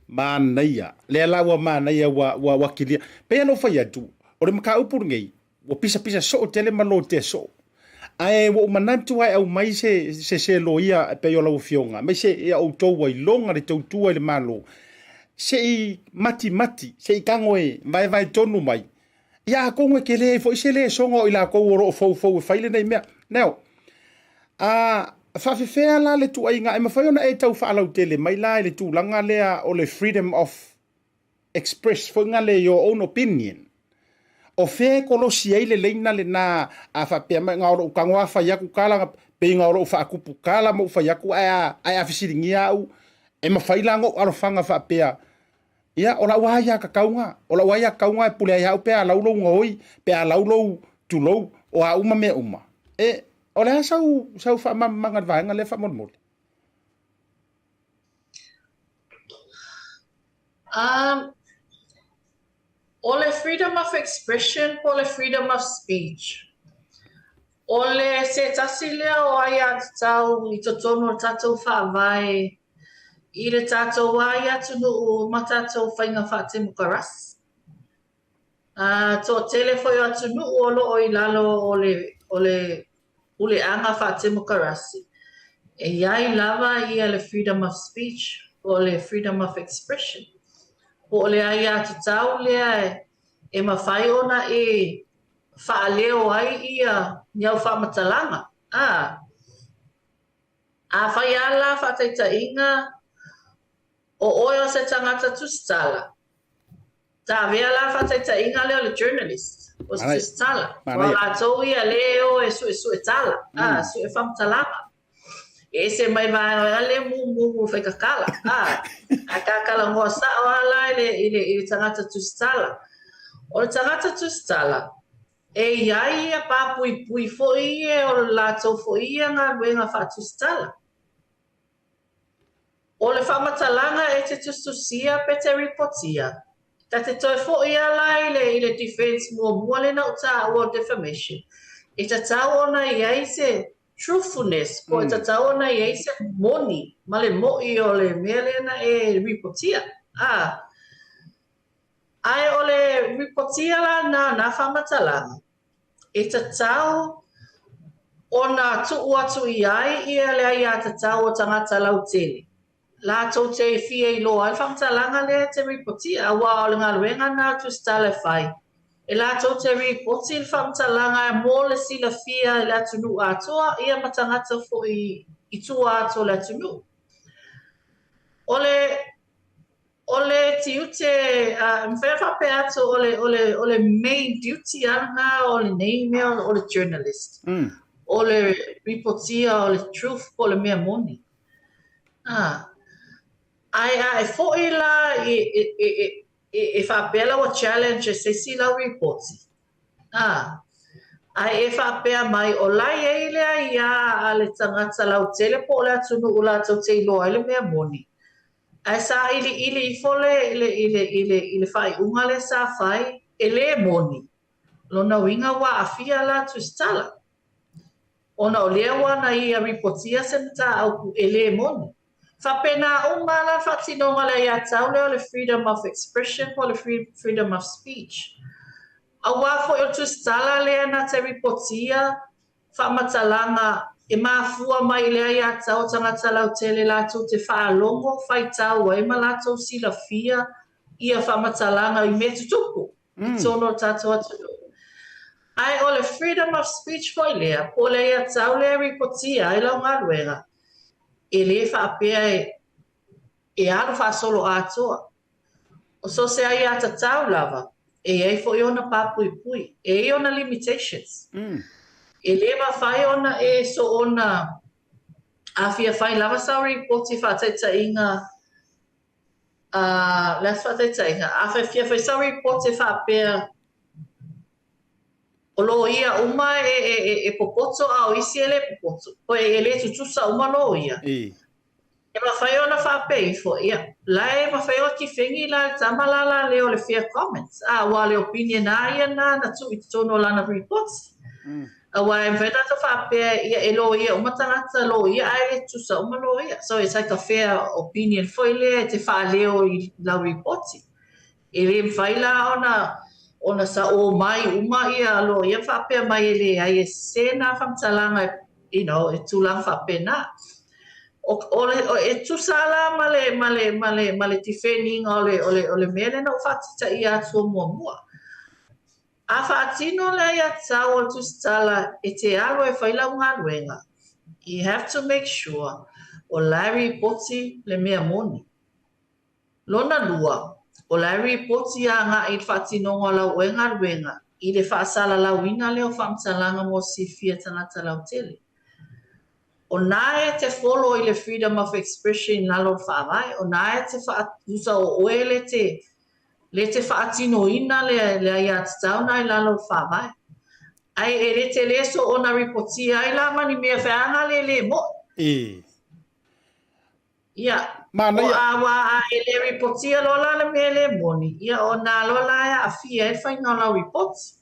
Manaia. Lea la ua manaia ua, ua, ua kilia. Pei ona ou fai atu, o le mataupu lenei, Ua pisapisa soo tele ma lotea soo. Ae ua ou manatu ae aumai se, se, se loia e pei o lau afioga, aemaise ia outou ua iloga le tautua i le Malo, se i matimati, se i tago e vaevae tonu mai, ia atonu e tele ai foi se lesona o i latou o lo o foufou e fai lenei mea. Now, a faafefea la le tuuaiga, e mafai ona e tau faalautele mai la i le tulaga lea o le freedom of express foi ngale your own opinion. O fea e kolosi ai le leina lena a faapea mai nga o lou tago a fai atu tala na pei nga o lou faakupu tala ma ou fai atu ae a ae a fesiligia au e mafai la ona ou alofaga faapea ia o lau aia tatau na o lau aia tatau na e pule ai au pe a lau lou gaoi pe a lau lou tulou o a uma mea uma e o le a sau sau faamamamaga i le vaega lea faamolemole. Um, o le freedom of expression po o le freedom of speech. O le se tasi lea o aiatatau i totonu o le tatou Faavae i le tatou ai atunuu ma tatou faiga faatemokarasi. Ā, toatele foi o atunuu o lo o i lalo o le, o le puleaga faatemokarasi, e i ai lava ia le freedom of speech po o le freedom of expression, po o le aiatatau lea e mafai ona e faaleo ai ia ni au faamatalaga. A. Afai a la faataitaiga o oe o se tagata tusitala, ta avea la faataitaiga lea o le journalist, o se tusitala, aua latou ia le e o e suesue tala, a, sue faamatalaga. E ese mai vaega le mumu faikakala, a, a kakala ngoa sa'o a la i le, i le, i le tagata tusitala. O le tagata tusitala, e i ai ia papuipui foi e o le latou foi ia galuega faatusitala. O le faamatalaga e te tusitusia pe te ripotia, ta te toe fo'i ala i le, i le defence muamua lena o tāua o defamation, e tatau ona i ai se truthfulness, po e tatau ona i ai se moni ma le mo'i o le mea lena e ripotia. A, ae o le ripotia la nā nā faamatalaga, e tatau ona tuu atu i ai ia le aiatatau o tagata lautele. Latou te fia iloa ai le faamatalaga lea e te ripotia, aua o le galuega na a Tusitala e fai, e latou te ripoti le faamatalaga mo le silafia i le atunuu atoa ia ma tagata foi i tua atu o le atunuu. O le o le tiute, e mafai ona faapea atu o le, o le, o le main duty a lena o lenei mea o le journalist. O le ripotia o le truth po o le mea moni. Ah. Ae a e fo'i la i, e, e, e, e, e faapea la ua challenge e se isi lau ripoti. Ah. Ae e faapea mai o la e i ai le aiā a le tagata lautele po o le atunuu latou te iloa ai le mea moni. Ae sailiili ifo le, le, i le, i le, i le faaiuga lea sa fai, e lē moni. Lona uiga ua aafia la tusitala. Ona o lea ua na ia ripotia se mataupu e lē moni. Faapena uma la le faatinoga o le aiatatau lea o le freedom of expression po o le freedom of speech. Aua foi o le tusitala lea na te ripotia faamatalaga e mafua mai i le aiatatau o tagata lautele latou te faalogo, faitau ai ma latou silafia ia faamatalaga i mea tutupu i totonu o le tatou atunuu. Ae o le freedom of speech foi lea, po o le aiatatau lea e ripotia ai lau galuega, e lē faapea e alu faasolo atoa. O so o se aiatatau lava, e i ai foi ona papuipui, e i ai ona limitations. E lē mafai ona e soona a fia fai lava sau ripoti faataitaiga, a, le aso faataitaiga, a fia fai sau ripoti e faapea o loia uma e, e, e, e popoto a o isi e lē popoto, po e lē tutusa uma loia. E mafai ona faapea ifo, ia, la e mafai ona kifegi la le tama la la lea o le fair comments, a aua o le opinion a ia na na tuu i totonu o lana ripoti. Aua e mafai tatou faapea, ia e loia uma tagata loia ae le tutusa uma loia. So it's like a fair opinion foi lea e te faaleo i lau ripoti. E lē mafai la ona ona saʻō mai uma ia loia faapea mai e leai e sese nā faamatalaga you know, e tulaga faapena. O, o le, o, e tusa la ma le, ma le, ma le, ma le tifeniga o le, o le, o le mea lea na ou faatitaia atu o muamua. A faatino le aiatatau o le tusitala e te alu e fai lau galuega, you have to make sure o la e ripoti le mea moni. Lona lua, o la e ripoti agai i le faatinoga o lau oe galuega i le faasalalauina lea o faamatalaga mo silafia tagata lautele. O na e te follow i le freedom of expression i lalo o le faavae, o na e te faatusa o oe le te le te faatinoina le le aiatatau na i lalo o le faavae. Ae e le tele soona ripotia ai la ma ni mea feaga le le mo'i. Ia, Manaia. o a wā a e le ripotia loa la le mea le moni, ia o nā loa la e aafia ai le faiga o lau ripoti.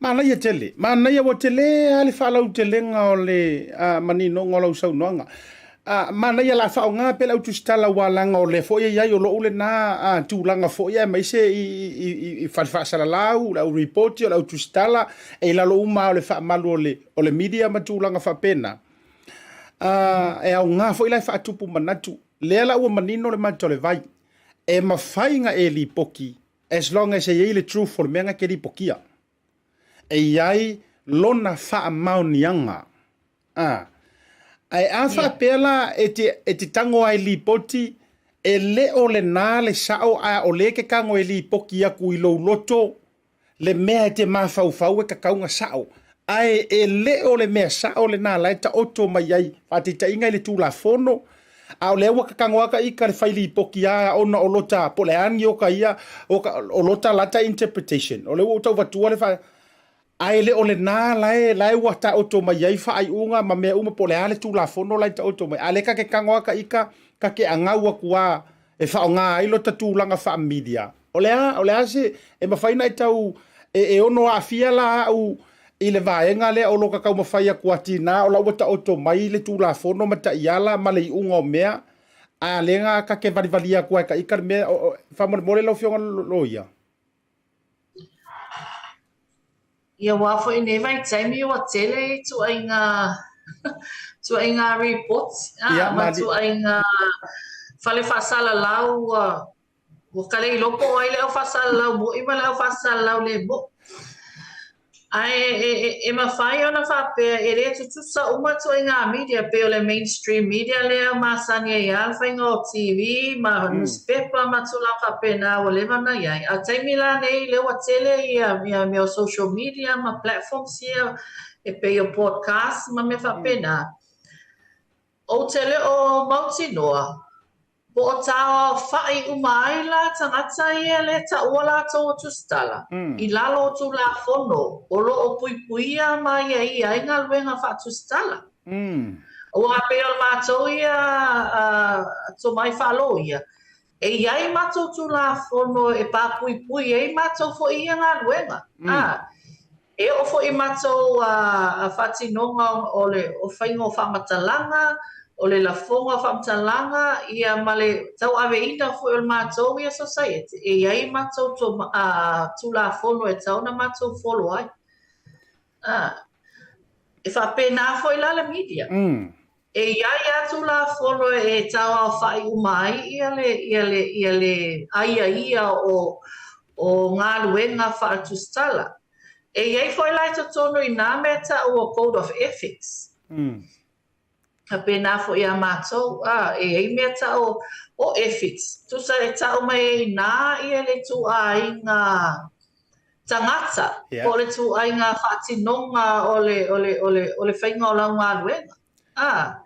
Manaia tele, manaia ua tele lava le faalautelega o le maninoga o lau saunoaga. Manaia la faaaoga pea le au tusitala aua leaga o lea foi e i ai o lou lena tulaga foi aemaise i fale faasalalau, le au ripoti o le au tusitala e i lalo uma lava o le faamalu o le media ma tulaga faapena. E aoga foi la e faatupu manatu. Lea la ua manino le mata o le vai, e mafai ona e lipoti As long as e i ai le truth o le mea na e te lipotia. E i ai lona faamaoniaga. A. Ae a faapea la e te, e te tago lava e lipoti, e le o lena le sao a o lea e te tago e lipoti atu i lou loto le mea e te mafaufau e tatau ona sao. Ae e le o le mea sao lena la e taoto mai ai, faataitaiga i le Tulafono, a o lea ua tatago aka ika le fai lipoti a ona o lota po o le a ni oka ia o lota lata interpretation o lea ua ou tau avatua le fa ae le o lena la e la e ua taoto mai ai faaiuga ma mea uma po o le a le Tulafono la e taoto mai a o lea ta te tago aka ika ta te agau atu a e faaaoga ai lota tulaga faa-media. O le a, o le a se, e mafai ona e tau, e, e ono aafia la au i le vaega lea o lota taumafai atu a tiga o la ua taoto mai le Tulafono ma taiala ma le iuga o mea, a lea na ta te valivalia atu a e taika le mea, o, o, faamolemole lau Afioga Loia. Ia aua foi i nei vaitaimi ua tele ituaiga ituaiga reports ah, ma ituaiga fale faasalalau ua ua kale iloa po o ai le au faasalalau mo'i ma le au faasalalau le mo'i. Ae e, e, e mafai ona faapea e le tutusa uma ituaiga media pei o le mainstream media lea masani ai lava le faiga o TV ma newspaper ma tulaga faapena ua leva ona i ai. A o le taimi la nei lea ua tele ia ia mea o social media ma platforms ia e pei o podcast ma mea faapena. Ou te le o mautinoa, po o taaofai uma ai la tagata ia le taua latou o tusitala i lalo o Tulafono o lo o puipuia ma aiaia ai galuega faatusitala. Aua pei o le matou ia tomai faaloia, e i ai matou Tulafono e papuipui ai matou foi ia galuega. E oo foi i matou faatinoga o le faiga o faamatalaga, o le lafoga o faamatalaga, ia ma le tauaveina foi o le matou ia society, e i ai matou Tulafono e tatau ona matou follow ai. E faapena foi la le media. E i ai lava Tulafono e tauaofa'i uma ai ia le, ia le, ia le aiaia o, o galuega faatusitala. E i ai foi la i totonu i nā mea ta'u o Code of Ethics. Faapena foi iā mātou, ā, e i ai mea ta'u o ethics, tusa e ta'u mai ai i nā ia le ituaiga tagata, po o le ituaiga faatinoga o le, o le, o le, o le faiga o lau galuega. Ā,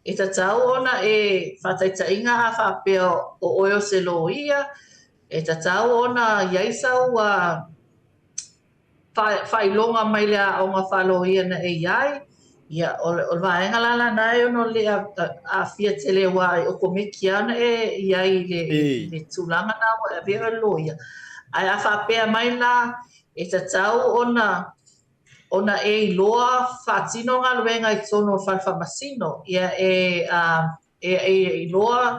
e tatau ona e faataitaiga a faapea o ʻoe o se lōia, e tatau ona i ai sau faailoga mai le aoga faa-lōia na e i ai, ia, o le, o le vaega la lana e ono le aafia tele aua e okomeki lava ona e i ai i le, i le tulaga na ua e avea oe i le lōia. Ae a faapea mai la, e tatau ona ona e iloa faatino galuega i totonu o le fale faamasino, ia e, e, e iloa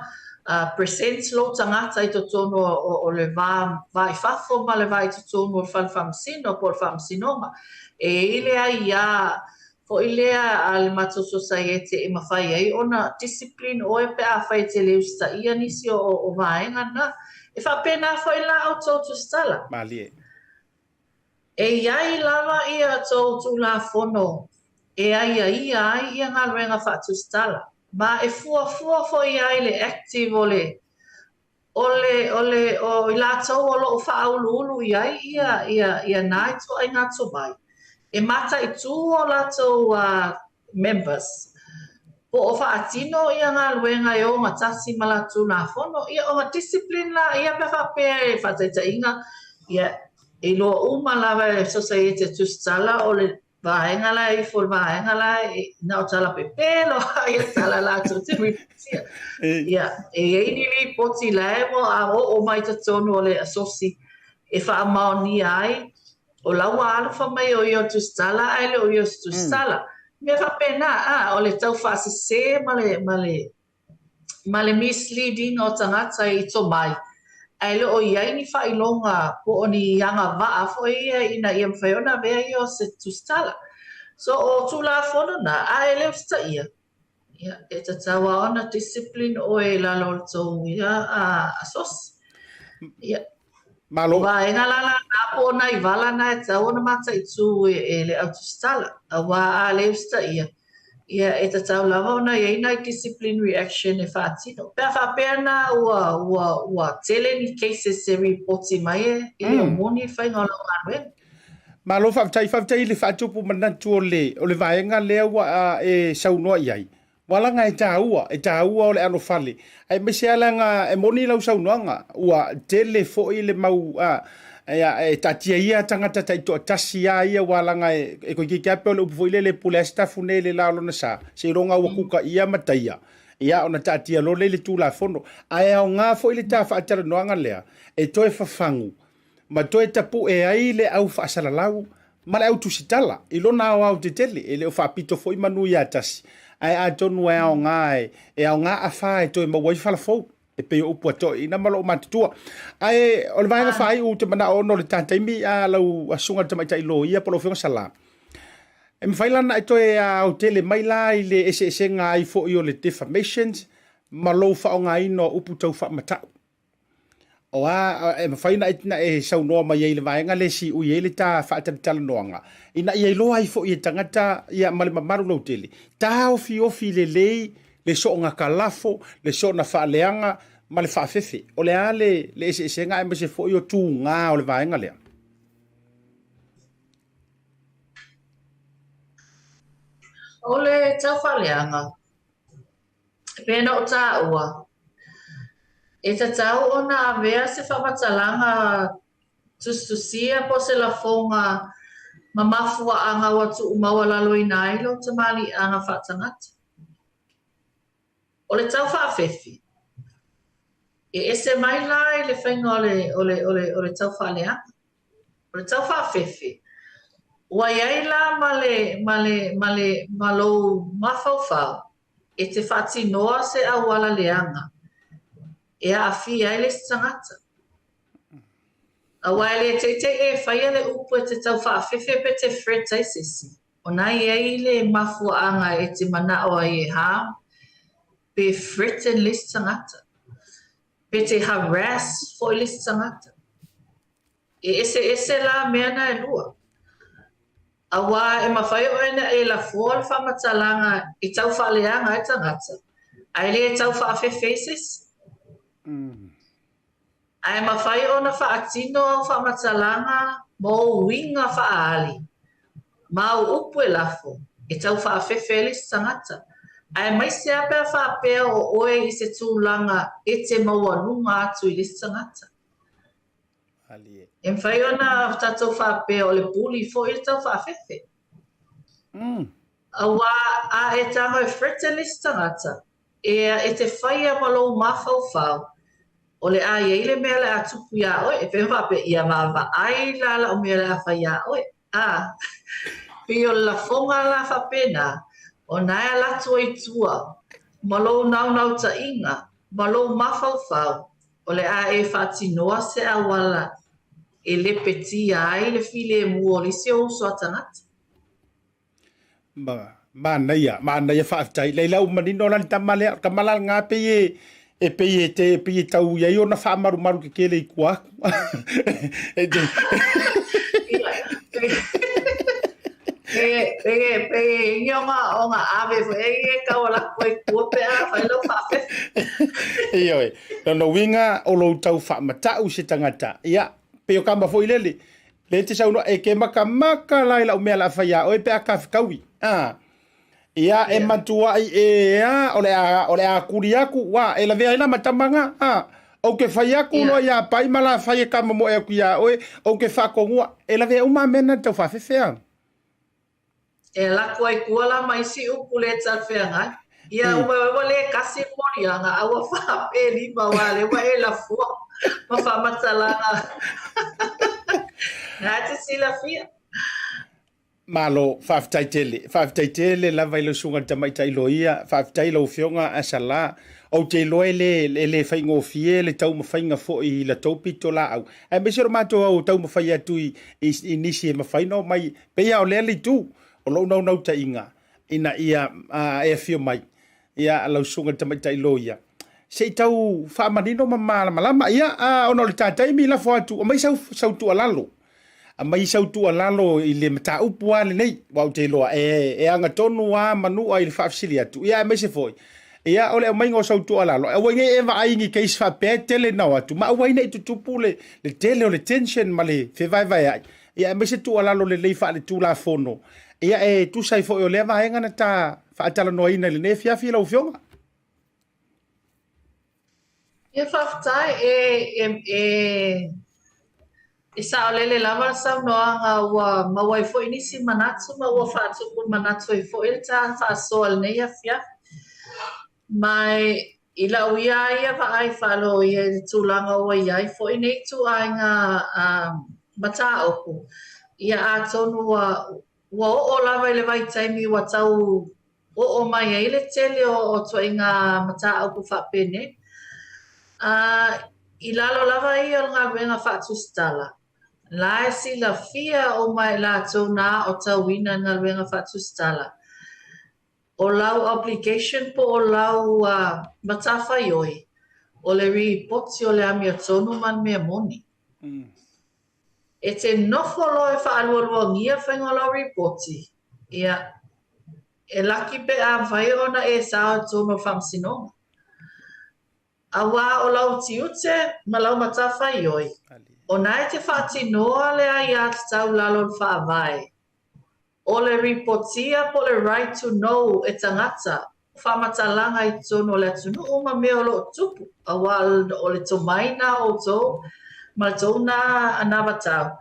present lou tagata i totonu o, o le va, va i fafo ma le va i totonu o le fale faamasino po o le faamasinoga. E i ai le aiā foi lea a le matou sosaiete e mafai ai ona discipline ʻoe pe afai e te le usitaia nisi o, o vaega na. E faapena foi la ʻoutou tusitala. Malie. E i ai lava ia tou Tulafono e aiaia ai ia galuega faatusitala, ma e fuafua foi ai le active o le, o le, o le, o i latou o lo o faauluulu i ai ia, ia, ia nā ituaiga tomai, e mataitū o latou members, po o faatino ia galuega e ogatasi ma latou Tulafono, ia ona discipline laia pe a faapea e faataitaiga, ia, e iloa uma lava e Sosaiete Tusitala o le vaega la e ifo, le vaega la e na o tala pepelo ia tala latou te ripotia. Ia, e i ai ni lipoti la e ua oo mai totonu o le asosi e faamaonia ai. O la ua alofa mai o ia o le tusitala ae le o ia o se tusitala. Mea faapena, a, o le tau faasese ma le, ma le, ma le mislead ina o tagata i tomai, ae le o i ai ni faailoga po o ni agavaa foi ia ina ia mafai ona avea ia o se tusitala. So o Tulafono na, a e le usitaia, ia, e tatau lava ona discipline oe i lalo o le tou ia asosi. Ia. Malo. O vaega la la na po o nai vala na e tatau ona mataitu e le au tusitala, auā a le usitaia, ia e tatau lava ona i ai nai disciplinary action e faatino. Pe a faapea na ua, ua, ua tele ni cases e ripoti mai e, e le o moni le faiga o lau galuega. Malo faafetai, faafetai i le faatupu manatu o le, o le vaega lea ua e saunoa i ai. Ua laga e taua, e taua o le alofale, aemaise lava leaga e moni lau saunoaga, ua tele foi le mau a, e, e taatia ia tagata taitoatasi a ia ua laga e, e toeitiiti lava pei o le upu foi lele e pule ai se tafune i le la o lona sa, seiloga ua kukaia ma taia, ia ona taatia loa lea i le Tulafono. Ae aoga foi le ta faatalanoaga lea e toe fafagu ma toe tapue ai le au faasalalau ma le au tusitala i lona aoaotetele, e le o faapito foi manu ia tasi, ae atonu e aoga e, e aoga afa e toe maua ai fala fou, e pei o upu a toeaiina ma loo matutua. Ae o le vaega faaiu ou te manao ona o le ta taimi a lau asuga le tamaitai loia po o lau afioga Sala, e mafai la ona e toe aotele mai la i le eseesega ai foi o le defamations ma lou faaaogaina o upu tau faamatau. O a, e mafai ona e, na e saunoa mai ai i le vaega lea e siui ai le ta faatalatalanoaga, ina ia iloa ai foi e tagata ia, ma le mamalu lautele, taofiofi lelei le soona kalafo, le soona faaleaga ma le faafefe. O le a le, le eseesega aemaise foi o tuga o le vaega lea? O le tau faaleaga, E pei ona ou taua, e tatau ona avea se faamatalaga tusitusia po o se lafoga ma mafuaaga ua tuumaualaloina ai lou tamaliiaga faatagata. O le tau faafefe, e ese mai la i le faiga o le, o le, o le, o le tau faaleaga. O le tau faafefe, ua i ai la ma le, ma le, ma le, ma lou mafaufau e te faatinoa se auala leaga e aafia ai le isi tagata. Aua e le teitei e faia le upu e te tau faafefe pe te threat ai se isi, ona i ai le mafuaaga e te manao ai e harm pe threaten le isi tagata, pe te harass foi le isi tagata. E eseese la mea na e lua. Auā e mafai oe na e lafoa le faamatalaga e tau faaleaga ai tagata, ae le tau faafefe i se isi. Ae mafai ona faatino au faamatalaga ma ou uiga faaali, ma au upu e lafo, e tau faafefe ai le isi tagata, aemaise lava pe a faapea o oe i se tulaga e te maualuga atu i le isi tagata. E mafai ona tatou faapea o le bully foi le tau faafefe. Auā a e tago e threaten le isi tagata, e e te faia ma lou mafaufau, o le a i ai le mea o le a tupu iā oe, e pei ona faapea, ia vaavaai la lau mea o le a fai iā oe. A, pei o le lafoga la faapena, ona e ala atu ai i tua ma lou naunautaiga, ma lou mafaufau, O le a e faatinoa se auala e lepetia ai le filemu o le isi o uso a tagata. Ma, manaia, manaia faafetai. Laila ua manino la le tama lea, o le tama la lena pei e, e pei e te, pei e tau i ai ona faamalumalu tetele i tua atu. E te... Pe, pe, pe ingi o ngā, o ngā ave foi e e kau ala koe kua pe a whai lau whaafefe. Ioe, lona uiga o lou tau faamatau i se tagata, ia, pei o kama foi lele, le te saunoa, e ke makamaka la i lau mea la fai iā oe pe a kafekaui. A, ia, e matuai e a, o le a, o le a kuli aku, wa, e lavea ai la ma tama nga, a, ou ke fai aku loa iā pai ma la fai e kamamoe aku iā oe, ou ke faakonua, e lavea uma a mea na tau faafefe a. E lako ai kua la ma isi upu le talafeagai. Ia ua ua le kasi le moliaga a ua faapelima aua lea ua e lafua ma faamatalaga. Na e te silafia. Malo, faafetai tele. Faafetai tele lava i lau susuga i le tamaitai loia. Faafetai i lau Afioga Asala. Ou te iloa e le, e le faigofie le taumafaiga foi i la tou pitolaau, aemaise o le matou au taumafai atu i, i, i nisi e mafai ona omai. Pei lava o lea le itu o lou naunautaiga ina ia uh, e afio mai ia lau susuga i le tamaitai loia se i tau faamanino ma malamalama. Ia, uh, ona o le ta taimi, lafo atu, aumai sau, sau tuualalo Aumai sau tuualalo i le mataupu lava lenei, aua ou te iloa e, e agatonu lava Manua i le faafesili atu, ia aemaise foi, ia o le aumaiga o sau tuualalo, aua nei e vaai i ni case faapea e tele ina o atu, ma aua ai ne i tutupu le, le tele o le tension ma le fevaevaeai, ia aemaise tuualalo lelei faaletulafono, ia e tusa ai foi o lea vaega na ta faatalanoaina i lenei afiafi lau Afioga. Ia faafetai e e e e saolele lava le saunoaga ua maua ai foi nisi manatu ma ua faatupu manatu ai foi le ta faasoa i lenei afiafi. Ma i lau ia ia vaai faaloia i le tulaga ua i ai foi nei ituaiga mataupu, ia atonu ua Ua oo lava i le vaitaimi ua tau oo mai ai le tele o ituaiga mataupu faapenei. A i lalo lava ia o le galuega faatusitala, la e silafia uma e latou na aotauina i le galuega faatusitala, o lau obligation po o lau matafaioi, o le ripoti o le amiotonu ma le mea moni. E te nofo loa e faalualuagia faiga o lau ripoti, ia, e laki pe afai ona e sao i totonu o le Faamasinoga. Auā o lau tiute ma lau matafaioi, o na e te faatinoa le aiatatau lalo o le Faavae, O le ripotia po o le right to know e tagata o faamatalaga i totonu o le atunuu ma mea o lo o tupu, aua o le tomai na o outou ma le tou na anavatau,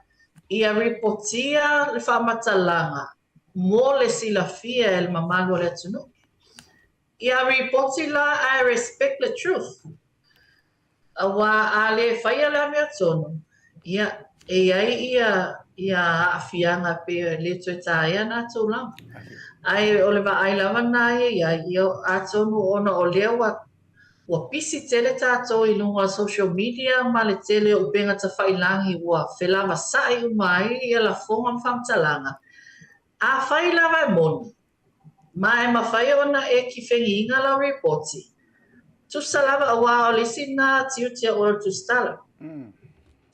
ia ripotia le faamatalaga mo le silafia e le mamalu o le atunuu. Ia ripoti la ae respect le truth. Aua a le faia le amiotonu, ia, e i ai ia, ia aafiaga pei e le toe taea na tulaga. Ae o le vaai lava na ia i ai, ia, atonu ona o lea ua, ua pisi tele tatou i luga o social media ma le tele o upega tafailagi ua felavasa'i uma ai ia lafoga ma faamatalaga, afai lava e moni, Ma e mafai ona e kifegiina lau ripoti. Tusa lava aua o le isi na tiute o oe o le tusitala.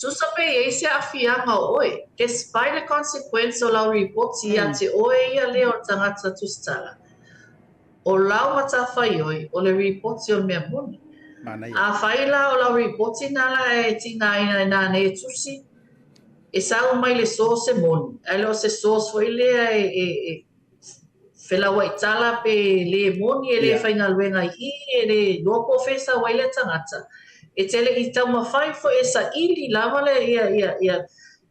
Tusa pe i ai se aafiaga o oe, despite le consequence o lau ripoti ia te oe ia lea o le tagata tusitala. O lau matafaioi o le ripoti o le mea moni. Afai la o lau ripoti na la e tigaina i nanei e tusi, e sau mai le source e moni, ae le o se source foi lea e felauai tala pe le moni e le faigaluega i i, e le iloa po o fea e sau ai lea tagata. E te le i taumafai foi e saili lava le ia ia ia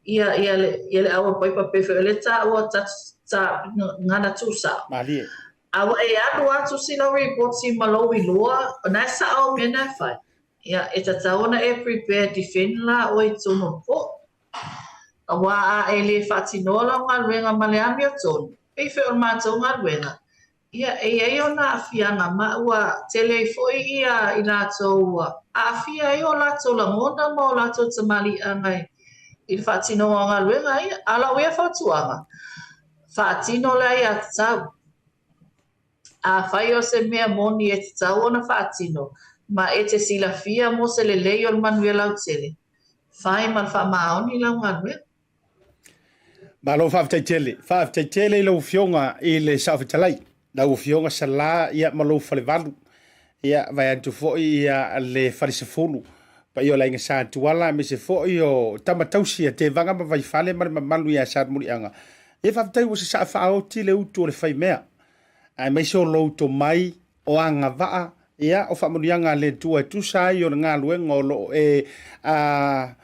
ia ia le ia le auapaipa pe foi o le taua ta ta gana tuusao. Malie. A ua e alu atu si lau ripoti ma lou iloa, o na e sao mea na e fai. Ia, e tatau ona e prepare defend la oe i totonu o le court. Aua a e le faatinoa lau galuega ma le amiotonu, pei foi o le matou galuega, ia, e i ai ona aafiaga ma ua tele ai foi ia i latou ua aafia ai o latou lagona ma o latou tamaliiaga i le faatinoga o galuega ia. A o lau ia fautuaga, faatino le aiatatau. Afai o se mea moni e tatau ona faatino, ma e te silafia mo se lelei o le manuia lautele, fai ma le faamaoni lau galuega. Malo faafetai tele. Faafetai tele i lau Afioga i le Saofetalai, lau Afioga Sala ia ma lou falevalu. Ia vaeatu foi ia le falesefulu paia o le Aiga Sa Tuala aemaise foi o tama tausi a Tevaga ma Vaifale ma le mamalu ia Satuimuliaga. Ia faafetai ua sasaa faaoti le utu o le faimea aemaise o lou tomai o agavaa ia o faamanuiaga a le Atua e tusa ai o le galuega o lo o e a,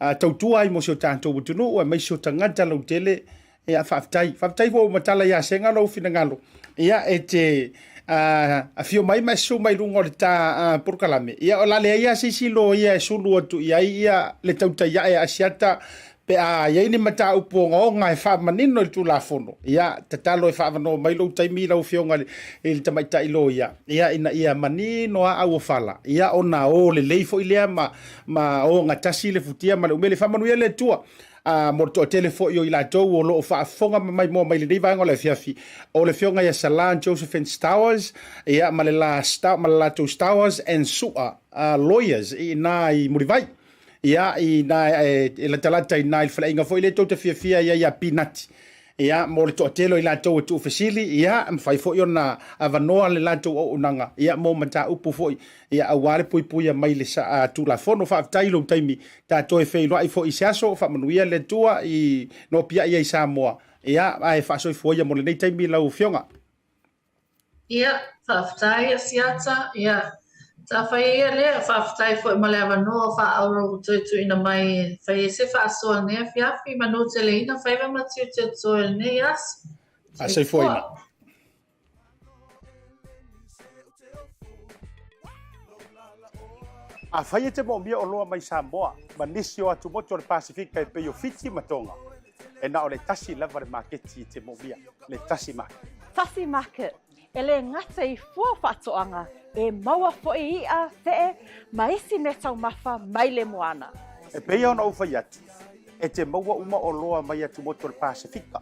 a, tautua ai mo si o tatou atunuu aemaise o tagata lautele. Ia faafetai. Faafetai foi ua matala ia Sega lou finagalo. Ia e te a, afio mai ma e susu mai luga o le ta a, polokalame. Ia o la leai lava se isi loia e sulu atu i ai ia le tautai ae a Asiata. Pe a i ai ni mataupu ogaoga e faamanino i le Tulafono, ia, tatalo e faaavanoa mai lou taimi lau Afioga i le Tamaitai Loia, ia, ina ia manino lava auofala, ia, ona o lelei foi lea ma, ma ogatasi le futia ma le umele. Faamanuia le Atua a, mo le toatele foi o i latou o lo o faafofoga ma maimoa mai lenei vaega o le afiafi, o le Afioga ia Salan Josephine Stowers, ia, ma le la, ma le latou Stowers and Su'a Lawyers i ina i Mulivai. Ia, i na e, e latalata i na i le faleaiga foi lea tou te fiafia i ai ia Pinati. Ia, mo le toatele o i latou e tuufesili, ia, e mafai foi ona avanoa le latou auaunaga, ia, mo mataupu foi, ia, aua le puipuia mai le sa, a, Tulafono. Faafetai i lou taimi, ta toe feiloai foi i se aso, faamanuia le Atua i nopiai ai i Samoa, ia, ae faasoifua ia mo lenei taimi lau Afioga. Ia, faafetai Asiata, ia, ta fai ia lea, faafetai foi mo le avanoa faaauro ua toe tuuina mai e fai ai se faasoa i lenei afiafi, manu teleina faiva ma tiute o totoe i lenei aso. Soifua. Afai e te moomia oloa mai Samoa ma nisi o atumotu o le Pasefika e pei o Fiti ma Tonga, e na o le tasi lava le maketi e te moomia, le Tasi Market. Tasi Market, e le gata i fua o faatoaga, e maua foi i'a, fe'e, ma isi meataumafa mai le moana. E pei ona ou fai atu, e te maua uma oloa mai atumotu o le Pasefika.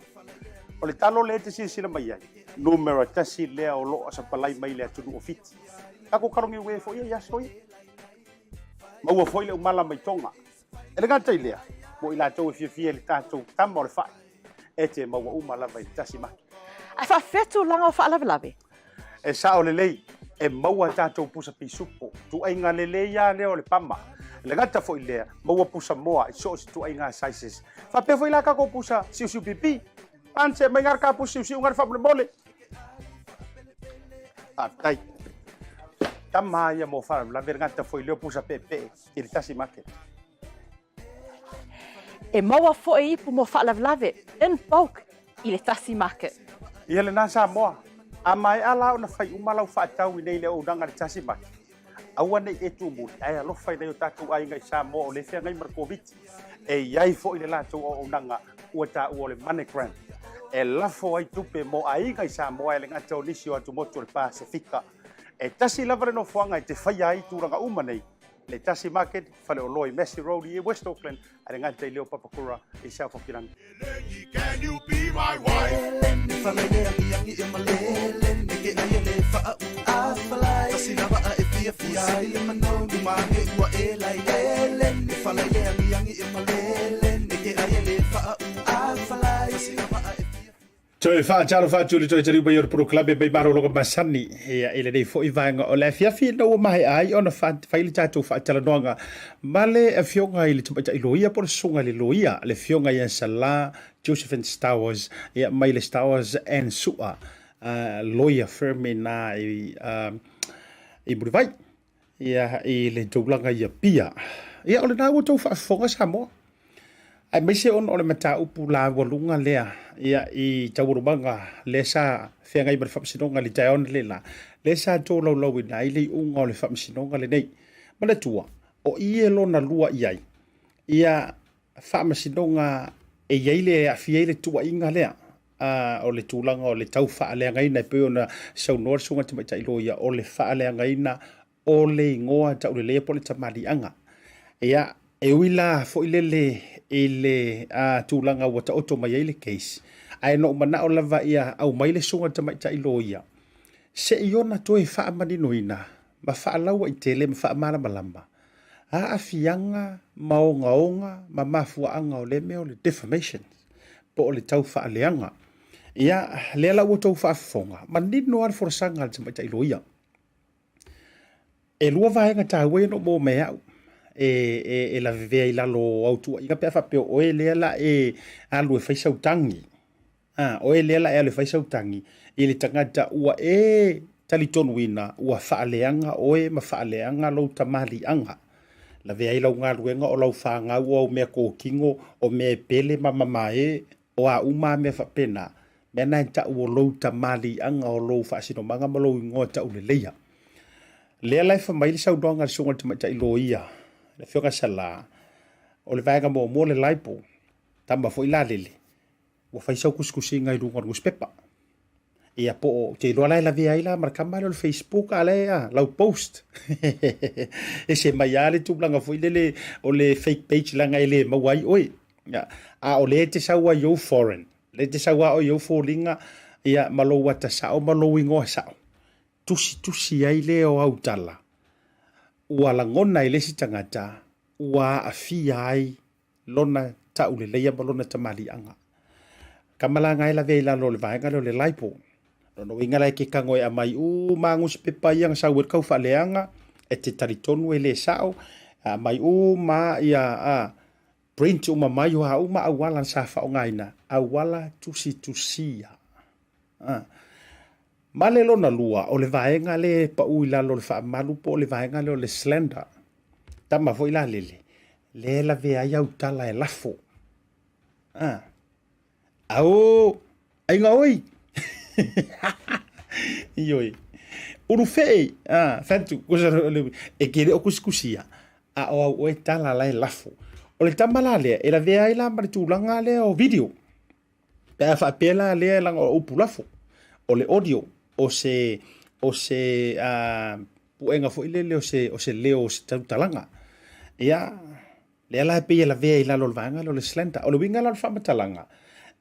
O le talo lea e te silasila mai ai, numera tasi lea o lo o sapalai mai le atunuu o Fiti. Tatou kalogiue foi ia i aso ia. Maua foi le umala mai Tonga. E le gata i lea, mo i latou e fiafia i le tatou tama o le fai, e te maua uma lava i le tasi maki. Ae faafefea tulaga o faalavelave? E sao lelei, e maua tatou pusa pisupo, tuaiga lelei lava lea o le pama. E le gata foi i lea, maua pusa moa i so o se tuaiga sizes. Faapea foi la tatou pusa siusiu pipi. Ance mai ngā ka pusa siusiu ngā faamolemole. Faafetai. Tama ia mo faalavelave le gata foi lea o pusa peepee i le tasi market. E maua foi ipu mo faalavelave in bulk i le tasi market. Ia lena Samoa, a maea la ona fai uma lau faatau i nei le auaunaga i le tasi market, aua nei e tumuli ae alofa i nai o tatou aiga i Samoa o lea e feagai ma le Koviti. E i ai foi le latou auaunaga ua taua o le MoneyGram e lafo ai tupe mo aiga i Samoa e le gata o nisi o atumotu o le Pasefika. E tasi lava le nofoaga e te faia ai tulaga uma nei, le Tasi Market, faleoloa i Massey Road i West Auckland, a le gata i lea o Papakura i South Hokiland. Toe faatalofa atu i le toe taliu mai o le polokalame mai malologa masani ia i lenei foi vaega o le afiafi ina ua maea ai ona fai le tatou faatalanoaga ma le afioga i le tamaitai loia po o le susuga i le loia le afioga ia Sala Josephine Stowers ia mai le Stowers and Su'a lawyer firm ina i i Mulivai Ia, i le tulaga i Apia. Ia, o lena ua outou faafofoga Samoa, aemaise ona o le mataupu laualuga lea, ia, i taualumaga lea sa feagai ma le Faamasinoga i le taeao analeila, lea sa tolaulauina ai le iuga o le Faamasinoga lenei. Manatua, o i e lona lua i ai, ia, Faamasinoga e i ai le e aafia ai le tuuaiga lea o le tulaga o le tau faaleagaina e pei ona saunoa le Susuga Tamaitai Loia o le faaleagaina o le igoa tauleleia po o le tamaliiaga. Ia, e ui la foi lele i le tulaga ua taoto mai ai le case, ae na ou manao lava ia aumai le Susuga Tamaitai Loia se i ona toe faamaninoina ma faalauaitele ma faamalamalama aafiaga ma ogaoga ma mafuaaga o lea mea o le defamation po o le tau faaleaga. Ia, lea la ua outou faafofoga, manino lava le folasaga a le tamaitai loia. E lua vaega taua ia na ou maua mai e au e, e, e lavevea i lalo o au tuuaiga pe a faapea o oe lea la e alu e fai sau tagi. A, oe lea la e alu e fai sau tagi i le tagata ua e talitonuina ua faaleaga oe ma faaleaga lou tamaliiaga. Lavea ai lau galuega o lau fanau o au mea kōkino, o mea e pele ma mamae, o a uma a mea faapena, mea na e tau o lou tamaliiaga o lou faasinomaga ma lou igoa tauleleia. Lea la e fai mai le saunoaga a le Susuga i le Tamaitai Loia, le Afioga Sala, o le vaega muamua o le libel. Tama foi la lele, ua fai sau tusitusiga i luga o le nusipepa. Ia po o, ou te iloa la e lavea ai la ma le tama lea o le Facebook a la e a, lau post. Ese mai lava le tulaga foi lele o le fake page leaga e le maua ai oe. Ia, a o lea e te sau ai i ou foreign, lea e te sau lava oe i ou foliga ia ma lou ata sao ma lou igoa sao, tusitusi ai lea o au tala ua lagona e le isi tagata ua aafia ai lona tauleleia ma lona tamaliiaga. Kama la nga e lavea i lalo o le vaega lea o le libel. Lona uiga la e ke kago e aumai uma a nusipepa ia na sau ai le kaufaaleaga e te talitonu e le sao, aumai uma a ia a print uma mai o a uma auala sa faaaogaina, auala tusitusia. A. Ma le lona lua, o le vaega lea e pau i lalo o le faamalu po o le vaega lea o le slander. Tama foi la lele, lea e lavea ai au tala e lafo. A. Ao, aiga oi. Ioe. Ulu fee, a, fatu, e ke le o kusikusia, a o au oe tala la e lafo. O le tama la lea, e lavea ai la ma le tulaga lea o video. Pe a faapea la lea leaga o upu lafo, o le audio, o se, o se uh, puega foi lele o se, o se leo o se tautalaga. Ia, lea la e pei e lavea i lalo o le vaega lea o le slander. O le uiga la o le faamatalaga,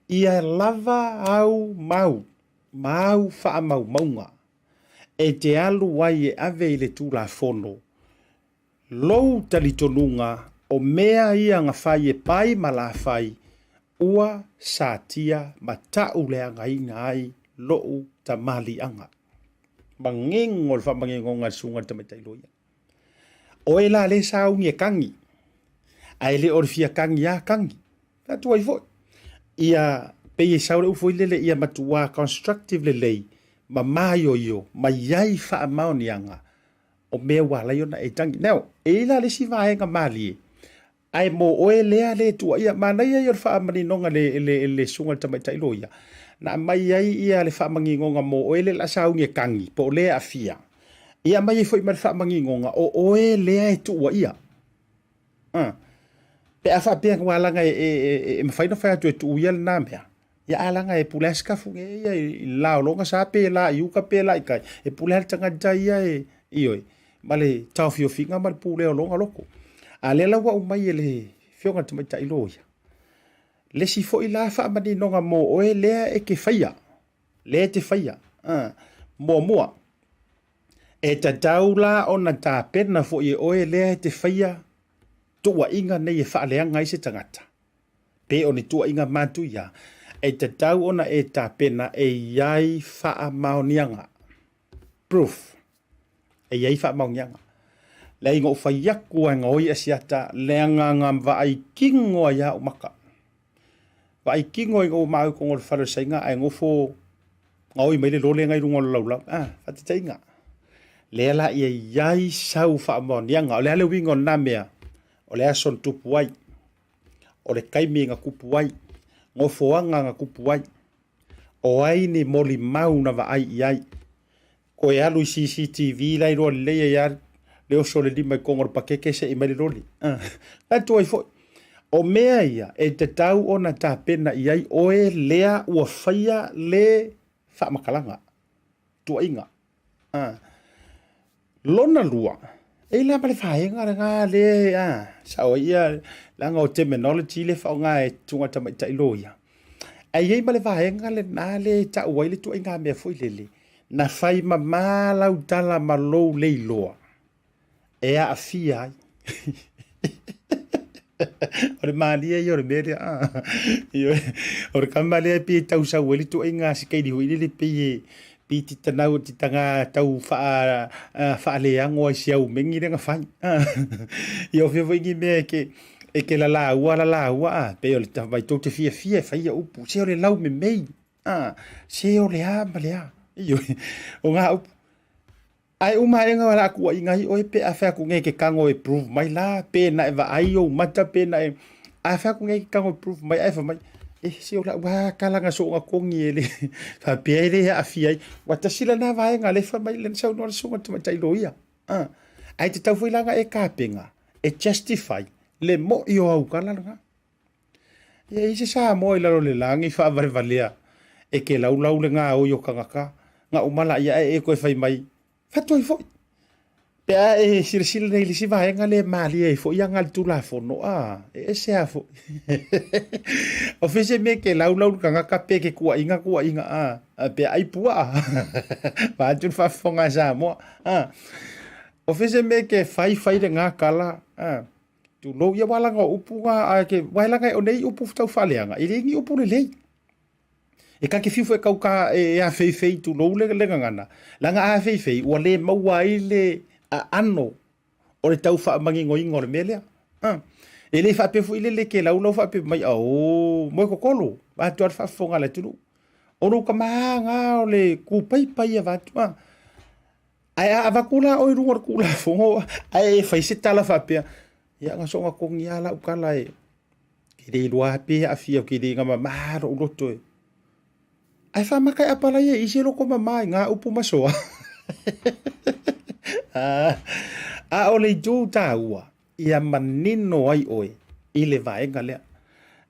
ia lava au mau ma au faamaumauga e te alu ai e ave i le Tulafono Lou talitonuga o mea ia na fai e pai ma la fai, ua satia ma ta'uleagaina ai lo'u tamaliiaga. Manino le faamaninoga a le susuga i le tamaitai loia. Oe la lea sauni e kagi, ae le o le fia kagi a kagi. Fai atu ai foi, ia pei e sau le upu foi lele ia matuā constructive lelei ma maioio ma i ai faamaoniaga o mea ua ala ai ona e tangi. Now, e i ai la le isi vaega malie, ae mo oe lea le tuuaia. Manaia ia o le faamaninoga le, le, le susuga i le tamaitai loia, na aumai ai ia le faamaninoga mo oe lea o le a sauni e tagi, po o lea e aafia. Ia aumai ai foi ma le faamaninoga o oe lea e tuuaia. Uh. Pe a faapea ua laga e, e, e, e mafai ona fai atu e tuu ia lena mea, ia a laga e pule lava se kafu e ia i le la o lona sa pe la i uka pe la i kai, e pule lava le tagata ia e, ioe, ma le taofiofiga ma le pulea o lona loko. A lea la ua aumai e le Afioga i le Tamaitai Loia, le isi foi la faamaninoga mo oe lea e te faia, lea e te faia. Uh, muamua, E tatau la ona tapena foi e oe lea e te faia tuuaiga nei e faaleaga ai se tagata, pe o ni tuuaiga matuia, e tatau ona e tapena e i ai faamaoniaga, proof, e i ai faamaoniaga. Leai na ou fai aku ai na oi asiata leaga na vaai kino ai a ou maka. Vaai kino ai na ou mau i totonu o le fale o le saiga ae nofo Gaoi mai le lole ngai luga o le laulau. Ah, faataitaiga. Lea la ia i ai sau faamaoniaga. O le a le uiga o lena mea? O le aso na tupu ai. O le taimi na tupu ai. Nofoaga na tupu ai. O ai ni molimau na vaai i ai. Koe alu i CCTV la iloa lelei ai lava le oso o le lima i totonu o le pakeke se'i mai le loli. Ah, la e tuai foi. O mea ia e tatau ona tapena i ai oe lea ua faia le faamatalaga, tuuaiga. Ah. Lona lua, e i la ma le vaega lena le ah, sao ai ia leaga o terminology le faaaoga e tuga tamaitai loia. Ae i ai ma le vaega lena le e tau ai le tuuaiga mea foi lele, na fai mamā lau tala ma lou le iloa e aafia ai. O le malie ia o le mea lea. Ah. O le kama lea e pei e tausau ai le tuuaiga sikaili foi lele pei e pei te tanau te taga tau faa faaleago ai si au mengi lea na fai. Ia o fea foi ni mea e ke e ke lalaua lalaua a pei o le vai tou te fiafia e faia upu se o le lau memei. A se o le a ma le a. Ioe, o ngā upu. Ae uma aʻe o le a kuaʻiga ai ʻoe pe a fai atu nei ke kago e prove mai la, pe na e vaai ou mata pe na e a fai atu nei ke kago e prove mai ae fai mai e se o la'u a kala na soona kogi e le faapea e le aafia ai. Ua tasi lena vaega lea fai mai lena saunoa le susuga i le tamaitai loia. A ae tatau foi la ona e tapena e justify le mo'i o au tala lena. Ia e i ai se Samoa i lalo o le lagi faavalevalea e ke laulau le gaoi o tagata ga uma laia ae e toe fai mai, Fatu ai foi. Pe a e silasila nei i le isi vaega lea e malie ai foi aga a le Tulafono, a, e ese lava foi. O fea se mea e ke laulau le tagata pe ke tuuaiga tuuaiga, a, pe ai puaa. Vaeatu le faafofoga a Samoa, a. O fea se mea e ke fai fai lena tala, a. Tulou, ia aua leaga o upu na, ae ke, aua leaga o nei upu tau faaleaga, e le ni upu lelei. E ta te fiu foi e tau ta e afeifei tulou le le gagana, leaga a afeifei ua le maua ai le aano o le tau faamaninoina o le mea lea. A. E le faapea foi lele ke laulau faapea mai aō moe totolo vaeatu lava le faafofoga a le atunuu. O lou tama lena o le kupaipa ia vaeatu a. Ae a avatu la oe i luga o le Tulafono ae e fai se tala faapea, ia na soona togi lava lau tala e Ke le iloa pe aafia ou ke le ina mama loʻu loto e. Ae faamata e apalai e i se loto mama i ngā upu ma soa. A o le itu tāua, ia manino ai oe i le vaega lea.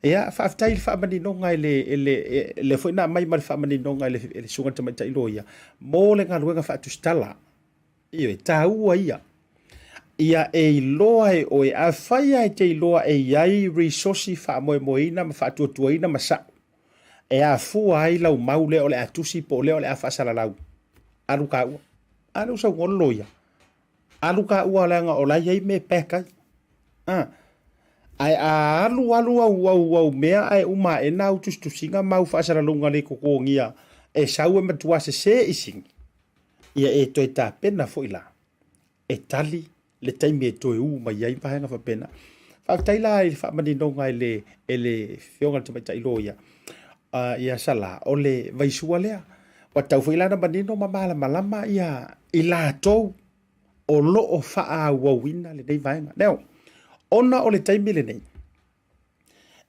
Ia, faafetai i le faamaninoga e le, e le, e le foi na aumai ma le faamaninoga e le, e le Susuga i le Tamaitai Loia mo le galuega faatusitala. Ioe, taua ia. Ia e iloa e oe, afai lava e te iloa e i ai risosi faamoemoeina ma faatuatuaina ma sa'o e afua ai lau mau lea o le a tusi po o lea o le a faasalalau, alu taua. A lea ua saunoa le loia, alu taua leaga o la e i ai mea e pack ai. A, ae a alu alu au, au, au mea ae uma aena au tusitusiga ma au faasalalauga le totogia e sau e matua sese i sini, ia e toe tapena foi la e tali le taimi e toe ū mai ai vaega faapena. Faafetai la i le faamaninoga e le, e le Afioga i le Tamaitai Loia, ia Sala, o le vaisua lea. Ua tatau foi la ona manino ma malamalama ia i latou o lo o faaauauina lenei vaega. Now, ona o le taimi lenei,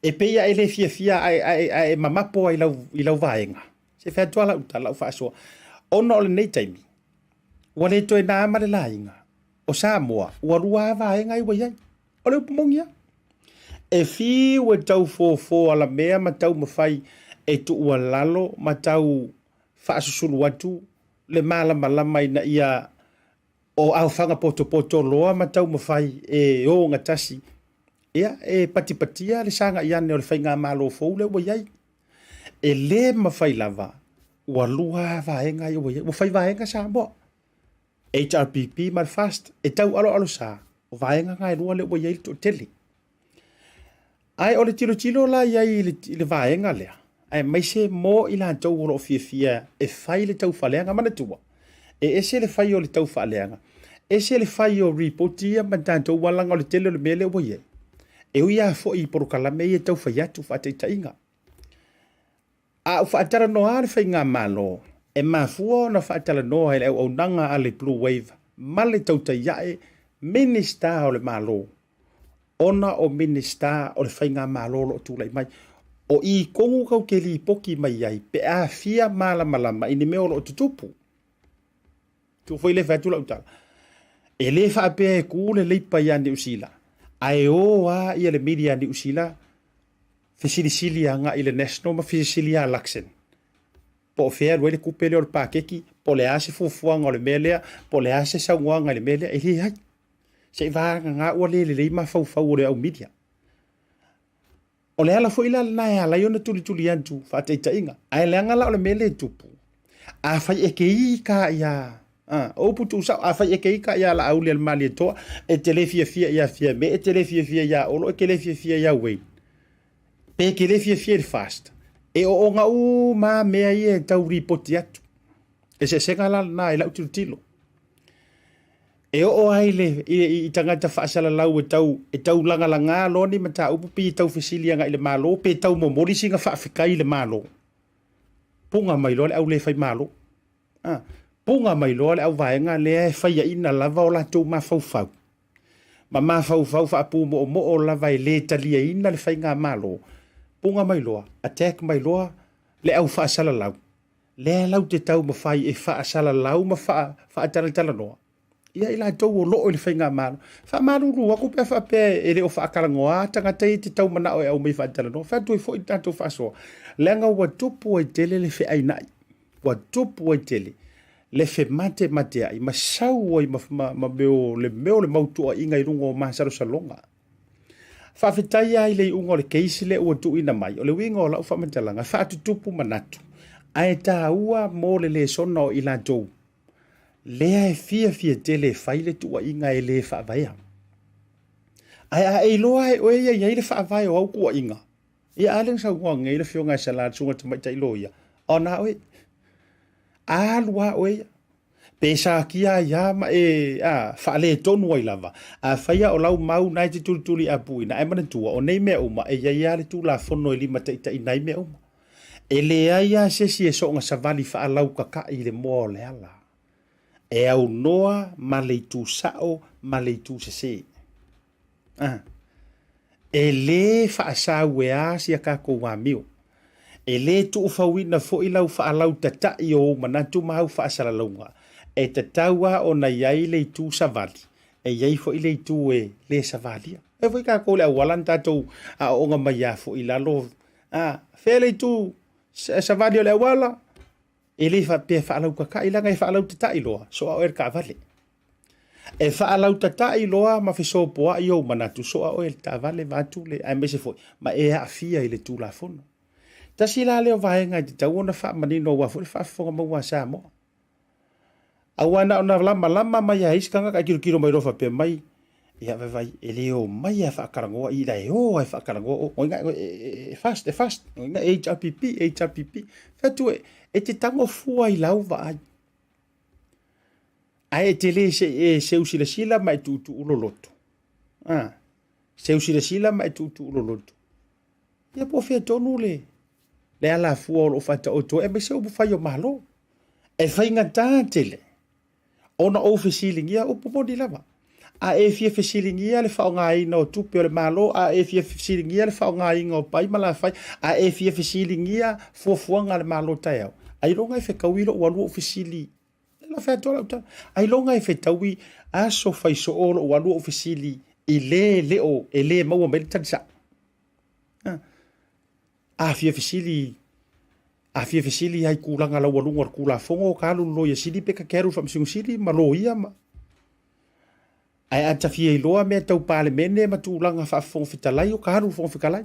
E pei a e le fiafia ae, ae, ae e mamapo ai lau, i lau vaega. Se fai atu lava lau tala, lau faasoa. Ona o lenei taimi, ua le toe na ma le laina. O Samoa, ua lua lava vaega ia ua i ai. O le upu moni lava. E fiu e tau fofo alamea ma taumafai e tuualalo ma tau faasusulu atu le malamalama ina ia o aofaga potopoto loa ma taumafai e ogatasi, ia, e patipatia le sagai ane o le faigamalo fou lea ua i ai. E le mafai lava, ua lua vaega ia ua i ai. Ua fai vaega Samoa, HRPP ma le FAST, e taualoalo sa, o vaega na e lua lea ua i ai le toatele. Ae o le tilotilo la i ai i le vaega lea, aemaise mo i latou o lo o fiafia e fai le taufaaleaga. Manatua, e ese le fai o le taufaaleaga, ese le fai o ripoti ia ma tatou alaga o le tele o le mea lea ua i ai. E ui lava foi i polokalame ia e tau fai atu faataitaiga. A ua faatalanoa lava le faigamalo, e mafua ona faatalanoa e le auaunaga a le Blue Wave ma le tautai ae Minisita o le Malo ona o Minisita o le Faigamalo o lo o tulai mai. O i tonu tou te lipoti mai ai pe a fia malamalama i ni mea o lo o tutupu. Tuu foi lea fai atu lau tala. E le faapea e ku le leipa ia Niu Sila, ae o lava ia le media a Niu Sila fesilisili agai i le National ma fesilisili ia Luxon. Po o fea e alu ai le tupe lea o le paketi, po o le a se fuafuaga o le mea lea, po o le a se saunoaga i le mea lea, e leai. Se i vagana ua le lelei mafaufau o le au media. O le ala foi la lena e ala ai ona tulituli atu faataitaiga. Ae leaga la o le mea lea e tupu, afai e te ita ia, a, o upu tuusao, afai e te ita ia Laauli a le Malietoa, e te le fiafia ia Fiame, e te le fiafia ia Olo, e te le fiafia ia Wayne, pe e te le fiafia i le FAST, e oona uma lava mea ia e tau lipoti atu. Eseesega la lena i lau tilotilo. E oo ai le, i, i tagata faasalalau e tau, e tau lagalaga loa ni mataupu pe tau fesili agai i le Malo pe tau momoli sina faafetai i le Malo. Puga mai loa le au le fai Malo. A, puga mai loa le au vaega lea e faiaina lava o latou mafaufau. Ma mafaufau faapumoomoo lava e le taliaina le faigamalo. Puga mai loa, attack mai loa le au faasalalau. Lea lau te taumafai e faasalalau ma faatalatalanoa. Ia i latou o loo i le faigamalo. Faamalulu atu pe a faapea e le o faatalanoa tagata ia e te tau manao e aumai faatalanoa. Fai atu ai foi le tatou faasoa, leaga ua tupu ai tele le feainai, ua tupu ai tele le fematemateai ma sau ai ma, ma, ma mea o le mea o le mau tuuaiga i luga o masalosaloga. Faafetai lava i le iuga o le case lea ua tuuina mai. O le uiga o lau faamatalaga, e faatutupu manatu, ae taua mo le lesona o i latou lea e fiafia tele e fai le tuuaiga e le faavaea. Ae a e iloa e oe ia i ai le faavae o au tuuaiga, ia a lea na saunoa nei le Afioga ia Sala le Susuga Tamaitai Loia, o na oe. Alu lava oe ia. Pe satia ai lava ma e a, faaletonu ai lava. Afai lava o lau mau na e te tulituli apuina, ae manatua, o nei mea uma, e i ai lava le Tulafono e limataitaiina ai mea uma. E leai lava se isi e soona savali faalautata'i i le moa o le ala. E aunoa ma le itu sa'o ma le itu sesē. A. E lē faasaueā si a tatou amio. E lē tuufauina foi lau faalautata'i o ou manatu ma au faasalalauga. E tatau lava ona i ai le itu savali, e i ai foi le itu e lē savalia. E foi tatou le auala na tatou aooga mai lava foi i lalo A, fea le itu savali o le auala? E le faapea e faalautata'i leaga e faalautata'i loa, soa oe le taavale. E faalautata'i loa ma fesopoa'i ou manatu, soa oe le taavale vaeatu le, aemaise foi ma e aafia i le Tulafono. Tasi la lea o vaega e tatau ona faamanino aua foi le faafofoga maua a Samoa. Aua na ona lamalama mai lava e isi tagata ae tilotilo mai loa faapea mai, ia vaivai, e le omai lava e faatalanoa i la e o lava e faatalanoa o, oi e fast, e fast, oi HRPP, HRPP. Fai atu e, e te tago fua i lau vaai. Ae e te le se e seu silasila ma e tuutuu loloto. Ah, seu silasila ma e tuutuu loloto. Ia po o fea tonu le, le alafua o lo o faataoto ai, aemaise upu fai o Malo. E faigata tele ona ou fesiligia upu moni lava. A e fia fesiligia le faaaogaina o tupe o le Malo, a e fia fesiligia le faaaogaina o pai ma lafai, a e fia fesiligia fuafuaga a le Malo taeao, ailoga e fetaui lou alu ou fesili. E la fai atu lau tala. Ailoga e fetaui aso fai soo lou alu ou fesili i le le o e le maua mai le tali sao. A fia fesili a fia fesili ai tulaga laualuga o le Tulafono o ka alu i le Loia Sili pe ta te alu i le Faamasino Sili ma Loia ma Ae a ta fia iloa mea tau Palemene ma tulaga faa-Fofoga Fetalai o ka alu i le Fofoga Fetalai.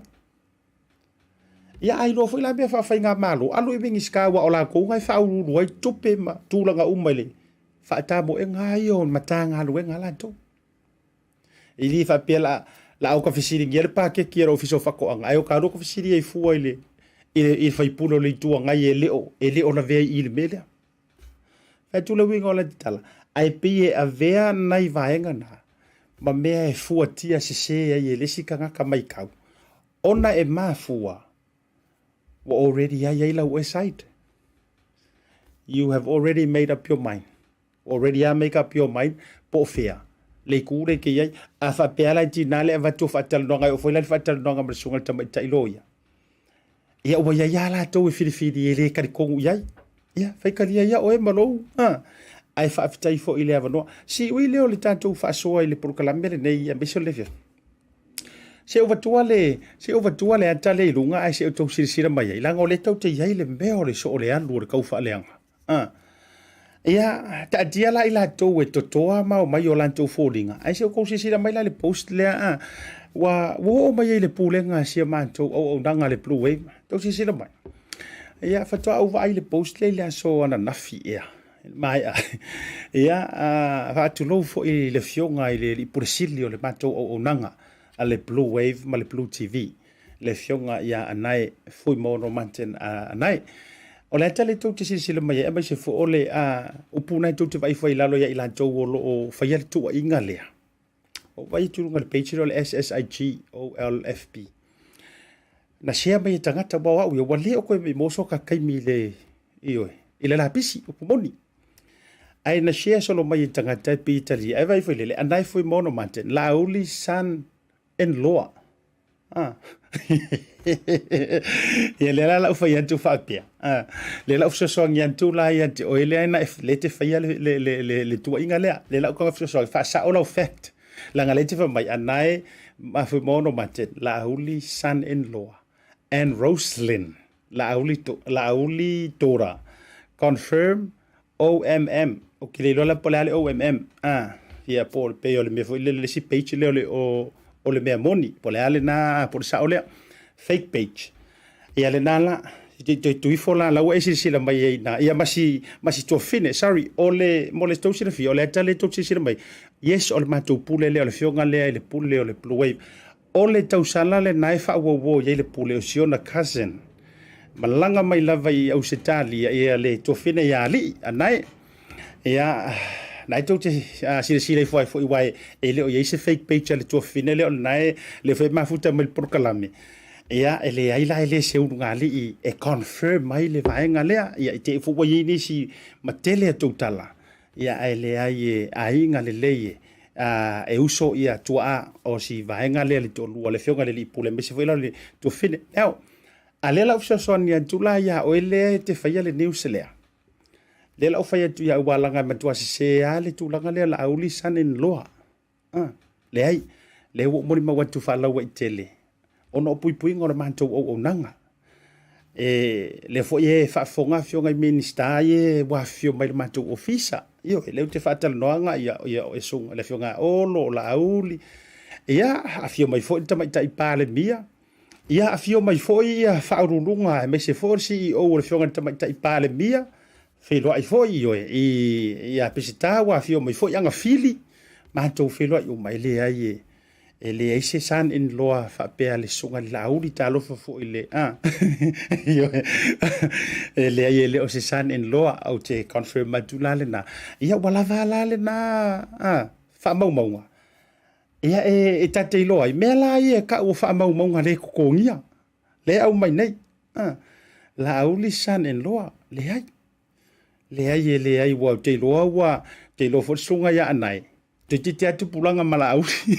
Ia a iloa foi la mea faa-faigamalo, alu i Minisita aua o latou na e faauluulu ai tupe ma tulaga uma i le faatamoega lava ia o Matagaluega a latou. E le faapea la la o ka fesiligia le paketi a le Ofisa o Faatoaga, ae o ka lua ka fesili ai fua i le i le, i le faipule o le Itu Agai e le o e le o lavea i i le mea lea. Fai atu le uiga o le tala, ae pei e avea nai vaega na ma mea e fuatia sese ai e le isi tagata maitau, ona e mafua ua already ai ai lau oe side. You have already made up your mind. Already a make up your mind po o fea le itu lea e te i ai. A faapea la e tiga le avatu o faatalanoaga e oo foi la i le faatalanoaga ma le susuga i le tamaitai loia, ia ua i ai lava latou e filifili e le talitonu i ai. Ia, faitalia ia oe ma lou, ha. Ae faafetai foi i le avanoa. Siui lea o le tatou faasoa i le polokalame lenei aemaise o le afiafi. Se i ou avatua le, se i ou avatua le ata lea i luga ae se i outou silasila mai ai, leaga o lea tou te i ai le mea o le soo le alu o le taufaaleaga. A. Ia, taatia la i latou e totoa ma omai i o latou foliga, ae se i outou silasila mai la i le post lea, a, ua, ua oo mai ai i le pulega a si a matou auaunaga a le Blue Wave. Tou silasila mai. Ia, faatoa ou vaai i le post lea i le aso ananafi ea, i le maea. Ia, a, faatulou foi i le Afioga i le Alii Pule Sili o le matou auaunaga a le Blue Wave ma le Blue TV. le afioga ia Anae Fuimaono Martin Anae. O le ata lea tou te silasila mai ai, aemaise foi o le upu na tou te vaai foi i lalo ia i latou o lo o faia le tuuaiga lea. O vaai atu i luga o le page lea o le SSIG OLFB. Na share mai e tagata, aua o au ia, ua le o koe maimoa so ka taimi i le, ioe, i le lapisi, upu moni. Ae na share solo mai e tagata e pei e talia. Ae vaai foi lele, Anae Fuimaono Martin, Laauli son in law. Ah. Ia lea la lau fai atu faapea, lea lau fesoasoani atu la ia te oe lea na e, lea e te faia le, le, le, le, le tuuaiga lea. Lea lau taga fesoasoani, faasao lau fact. Leaga lea e te fai mai, Anae Mafuimono Martin, Laauli son-in-law, and Roselyn Laauli, Laauli daughter, confirm OMM, ou te le iloa la po o le a le OMM, a, ia po o le pei o le mea foi lele le isi page lea o le, o, o le mea moni, po o le a lena, po o le sao lea, fake page. Ia lena la, te toe tuu ifo la, la ua e silasila mai ai i ina, ia ma si, ma si tuafine, sorry, o le, mo le tou silafia, o le ata lea tou te silasila mai, yes, o le matou pule lea, o le afioga lea i le pule o le Blue Wave. O le tausala lena e faauauo i ai le pule o si ona cousin. Malaga mai lava i Ausetalia ia le tuafine ia Alii, anae. Ia, na e tou te silasila ifo ai foi aua e le o i ai se fake page a le tuafine lea o lena e lea foi e mafuta mai le polokalame. Ia, e leai la e le se ulugalii e confirm ai le vaega lea. Ia, i te i foi ua i ai nisi ma tele a tou tala. Ia, ae leai e aiga lelei e, a, e uso ia tuaa o si vaega lea le toalua, le afioga i le alii pule, aemaise foi la o le tuafine. Now, a lea la ou fesoasoani atu la ia oe lea e te faia le news lea. Lea la ou fai atu ia aua leaga e matua sese lava le tulaga lea Laauli son in law. Ah, leai, lea ua ou molimau atu faalauaitele ona o puipuiga o le matou auaunaga. E, lea foi e faafofoga afioga i Minisita ia ua afifio mai i le matou ofisa. Ioe, lea ou te faatalanoaga ia, ia e susuga, le afioga ia Olo, o Laauli, ia, afio mai foi le Tamaitai Palemia, ia, afio mai foi ia Faauluuluga aemaise foi o le CEO o le afioga i le Tamaitai Palemia, feiloai foi, ioe, i, ia Peseta ua afio mai foi Agafili, matou feiloai uma, e leai e, e leai se son in law faapea le susuga i le Laauli, talofa foi i le, a, ioe, e leai e le o se son in law, ou te confirm atu la lena. Ia ua lava la lena, a, faamaumauga. Ia e, e ta te iloa ai, mea la ia e tau o faamaumauga le totogia, lea e aumai nei, a, Laauli son in law, leai. Leai e leai ua ou te iloa ua te iloa foi le susuga ia Anae toeitiiti lava tupulaga ma Laauli.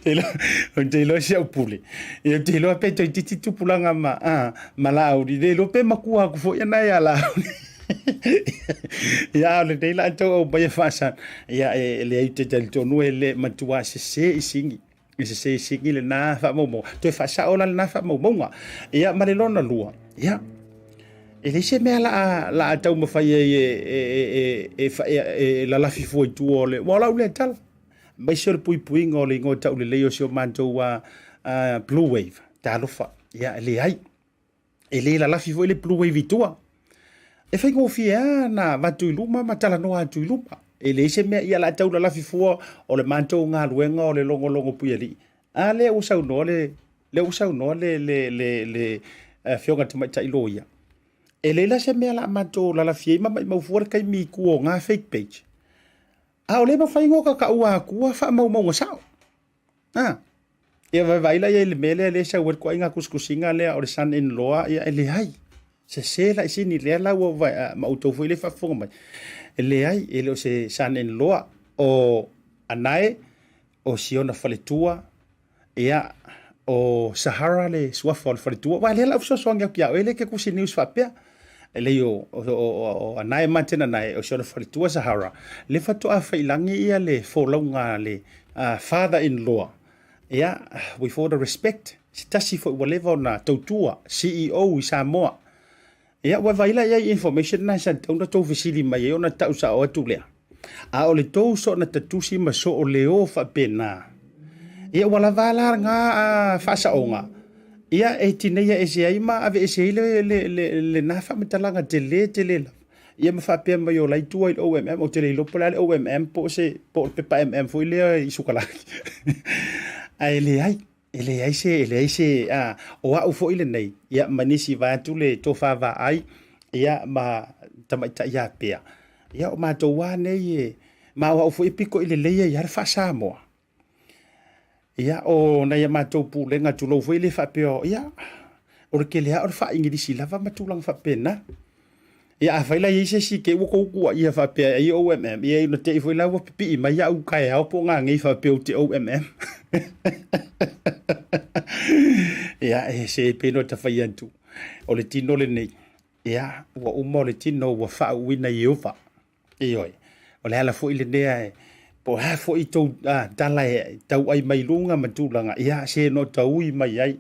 Te iloa, ou te iloa si au pule. Ia ou te iloa pe toeitiiti tupulaga ma, a, ma Laauli. Le iloa pe matua atu foi Anae ia Laauli. Ia a o lenei la tou aumaia faasa. Ia e leai ou te talitonu e le matua sese i sigi. I se sigi lena faamaumauga. Toe faasao la lena faamaumauga. Ia, ma le lona lua, ia, e leai se mea la la taumafai ai e, e, e, e, e, e, e lalafi fua i tua o le, ua o lau lea tala. Aemaise o le puipuiga o le igoa taulelei o si o matou a, a Blue Wave, talofa. Ia, e leai. E le lalafi foi le Blue Wave i tua. E faigofie lava na avatu i luma ma talanoa atu i luma. E leai se mea ia la tau lalafi fua o le matou galuega o le logologo puialii. A lea ua saunoa le lea ua saunoa le le le le afioga i le tamaitai loia. E leai la se mea la matou lalafi ai ma maimau fua le taimi i tua o na fake page. A o lea e mafai ona ta taua atua faamaumauga sao. A, ia vaivai la ia i le mea lea lea e sau ai le ituaiga tusitusiga lea o le son in law, ia e leai. Sese la i sini lea la ua vae, ma outou foi lea e faafofoga mai. E leai, e le o se son in law, o Anae, o Siona faletua, ia, o Sahara le suafa o le faletua. Aua lea la ou fesoasoani atu ia oe lea e te tusi news faapea. E lei o, o, o, o, o Anae Martin Anae, o Siona faletua Sahara, lea faatoa faiilagi ia le folauga a le father in law, ia, with all the respect, se tasi foi ua leva ona tautua, CEO i Samoa. Ia, ua vaai la i ai i information na sa tatau ona tou fesili mai ai ona tau sao atu lea. A o le tou soona tatusi ma soo leo faapena, ia ua lava la lena faasaoga, ia e tineia ese ai ma aveese ai le, le, le, lena faamatalaga tele tele lava. Ia ma faapea mai o la i tua i le OMM, ou te le iloa po o le a le OMM po o se, po o le pepa MM foi lea i sukalaki. Ae leai, e leai se, e leai se, a, o au foi lenei, ia ma nisi vaeatu le tofa vaai, ia ma tamaitai apea, ia o matou lava nei e, ma o au foi e pito i lelei ai lava le faa-Samoa. Ia, o nai a matou pulega tulou foi le faapea, ia, o le tele lava o le faa-Igilisi lava ma tulaga faapena. Ia, afai la e i ai se isi te i ua tou tuuaia faapea e ai OMM, ia ina te i foi la ua pipii mai au taeao po o nanei faapea ou te OMM. Ia, e se pei ona ta fai atu, o le tino lenei, ia, ua uma o le tino ua faauuina i Ieova. Ioe, o le ala foi lenea e, po o le a foi tou tala e tauai mai luga ma tulaga, ia, se no ta ui mai ai.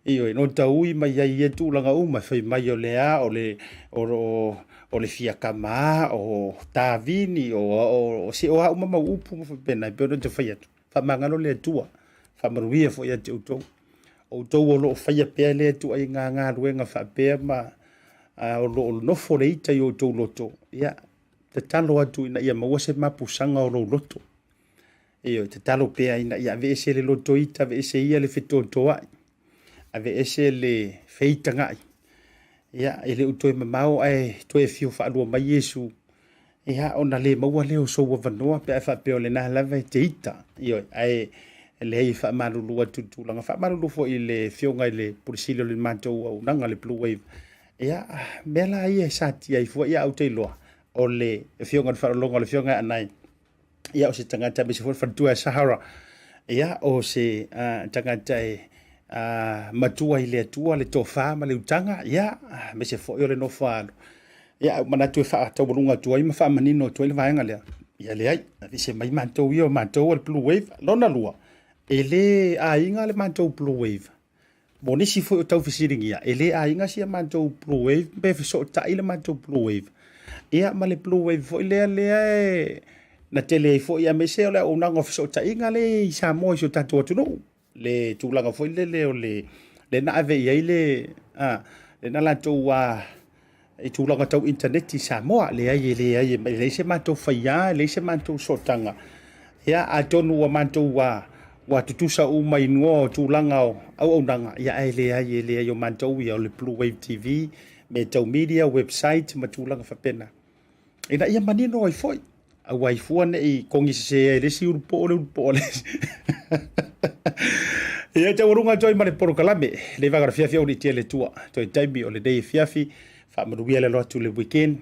Ioe, no ta ui mai ai i ia tulaga uma, fai mai o le a, o le, o, o, o le fiakama, o tavini, o, o, o se o a uma mau upu ma faapena, e pei ona ta fai atu. Faamagalo le Atua, faamanuia foi ia te outou. O outou o lo o faia pea lea ituaiga galuega faapea ma o lo o nofo le ita i outou loto, ia, tatalo atu ina ia maua se mapusaga o lou loto. Ioe, tatalo pea ina ia aveese le loto ita, aveese ia le fetotoai, aveese le feitagai. Ia, e le o toe mamao ae toe afio faalua mai Iesu, ia, ona le maua lea o sou avanoa pe a faapea o lena lava e te ita. Ioe, ae leai e faamalulu atu i le tulaga, faamalulu foi i le afioga i le Pule Sili o le matou auaunaga le Blue Wave. Ia, mea la ia e satia ai fua, ia, ou te iloa, o le afioga i le faalologa o le afioga ia Anae, ia o se tagata aemaise foi le faletua ia Sahara, ia o se uh, tagata e uh, matua i le Atua le tofa ma le utaga, ia aemaise foi o le nofo alo. Ia manatu e faataualuga atu ai ma faamanino atu ai le vaega lea. Ia leai, aveese mai matou ia o matou o le Blue Wave. Lona lua, e le aiga le matou Blue Wave Mo nisi foi o tau fesiligia, e le aiga si a matou Blue Wave pe fesootai le matou Blue Wave. Ia ma le Blue Wave foi lea lea e na tele ai foi aemaise o le auaunaga o fesootaiga lea i Samoa i si o tatou atunuu. Le tulaga foi lele o le lea na ave i ai le a lea na latou a i tulaga tau internet i Samoa. Leai, e leai, e leai se matou faiā, e leai se matou sootaga. Ia, atonu ua matou ua, ua tutusa uma i igoa o tulaga o auaunaga, ia ae leai, e leai o matou ia o le Blue Wave TV, mea tau media, website ma tulaga faapena. Ina ia manino ai foi, aua i fua ne i kogi sese ai le isi ulupoo le ulupoo le isi. Ia taualuga atu ai ma le polokalame, le vaega o le afiafi au litia le Atua. Toe taimi o lenei afiafi, faamanuia le alo atu le weekend,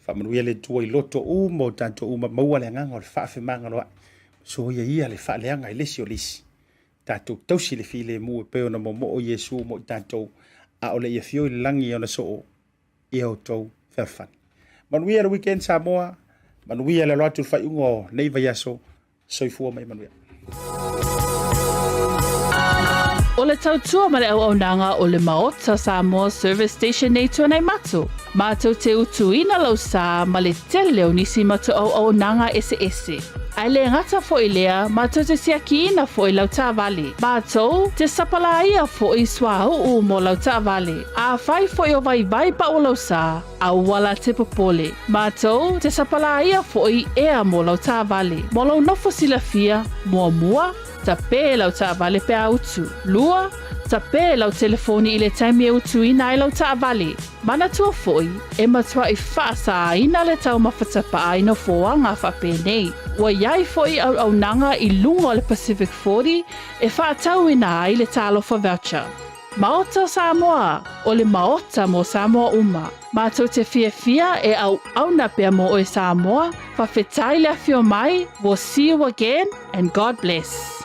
faamanuia le Atua i loto uma o tatou uma, maua le agaga o le faafemagaloai. Soia ia le faaleaga i le isi o le isi. Tatou tausi le filemu e pei ona momoo Iesu mo i tatou, a o le i afio i le lagi ona soo ia outou fealofani. Manuia le weekend Samoa, manuia le alo atu i le faaiuga o nei vaiaso. Soifua ma ia manuia. O le tautua ma le auaunaga o le Maota Samoa Service Station nei Tuanaimato, matou te utuina lau sa ma le tele o nisi matou auaunaga eseese. Ae le gata foi lea, matou te siakiina foi lau taavale. Matou te sapalaia foi suauu mo lau taavale. Afai foi o vaivai pau o lau sa, aua la te popole. Matou te sapalaia foi ea mo lau taavale. Mo lou nofo silafia, muamua, tapē lau taavale pe a utu. Lua, tapē lau telefoni i le taimi e utuina ai lau taavale. Manatua foi, e matuai faasāina le taumafa tapaa i nofoaga faapenei. Ua i ai foi auaunaga i luga o le Pacific 40 e faatauina ai le Talofa Voucher. Maota o Samoa, o le Maota mo Samoa uma. Matou te fiafia e auauna pea mo oe Samoa, fafetai le afio mai, we'll see you again and God bless.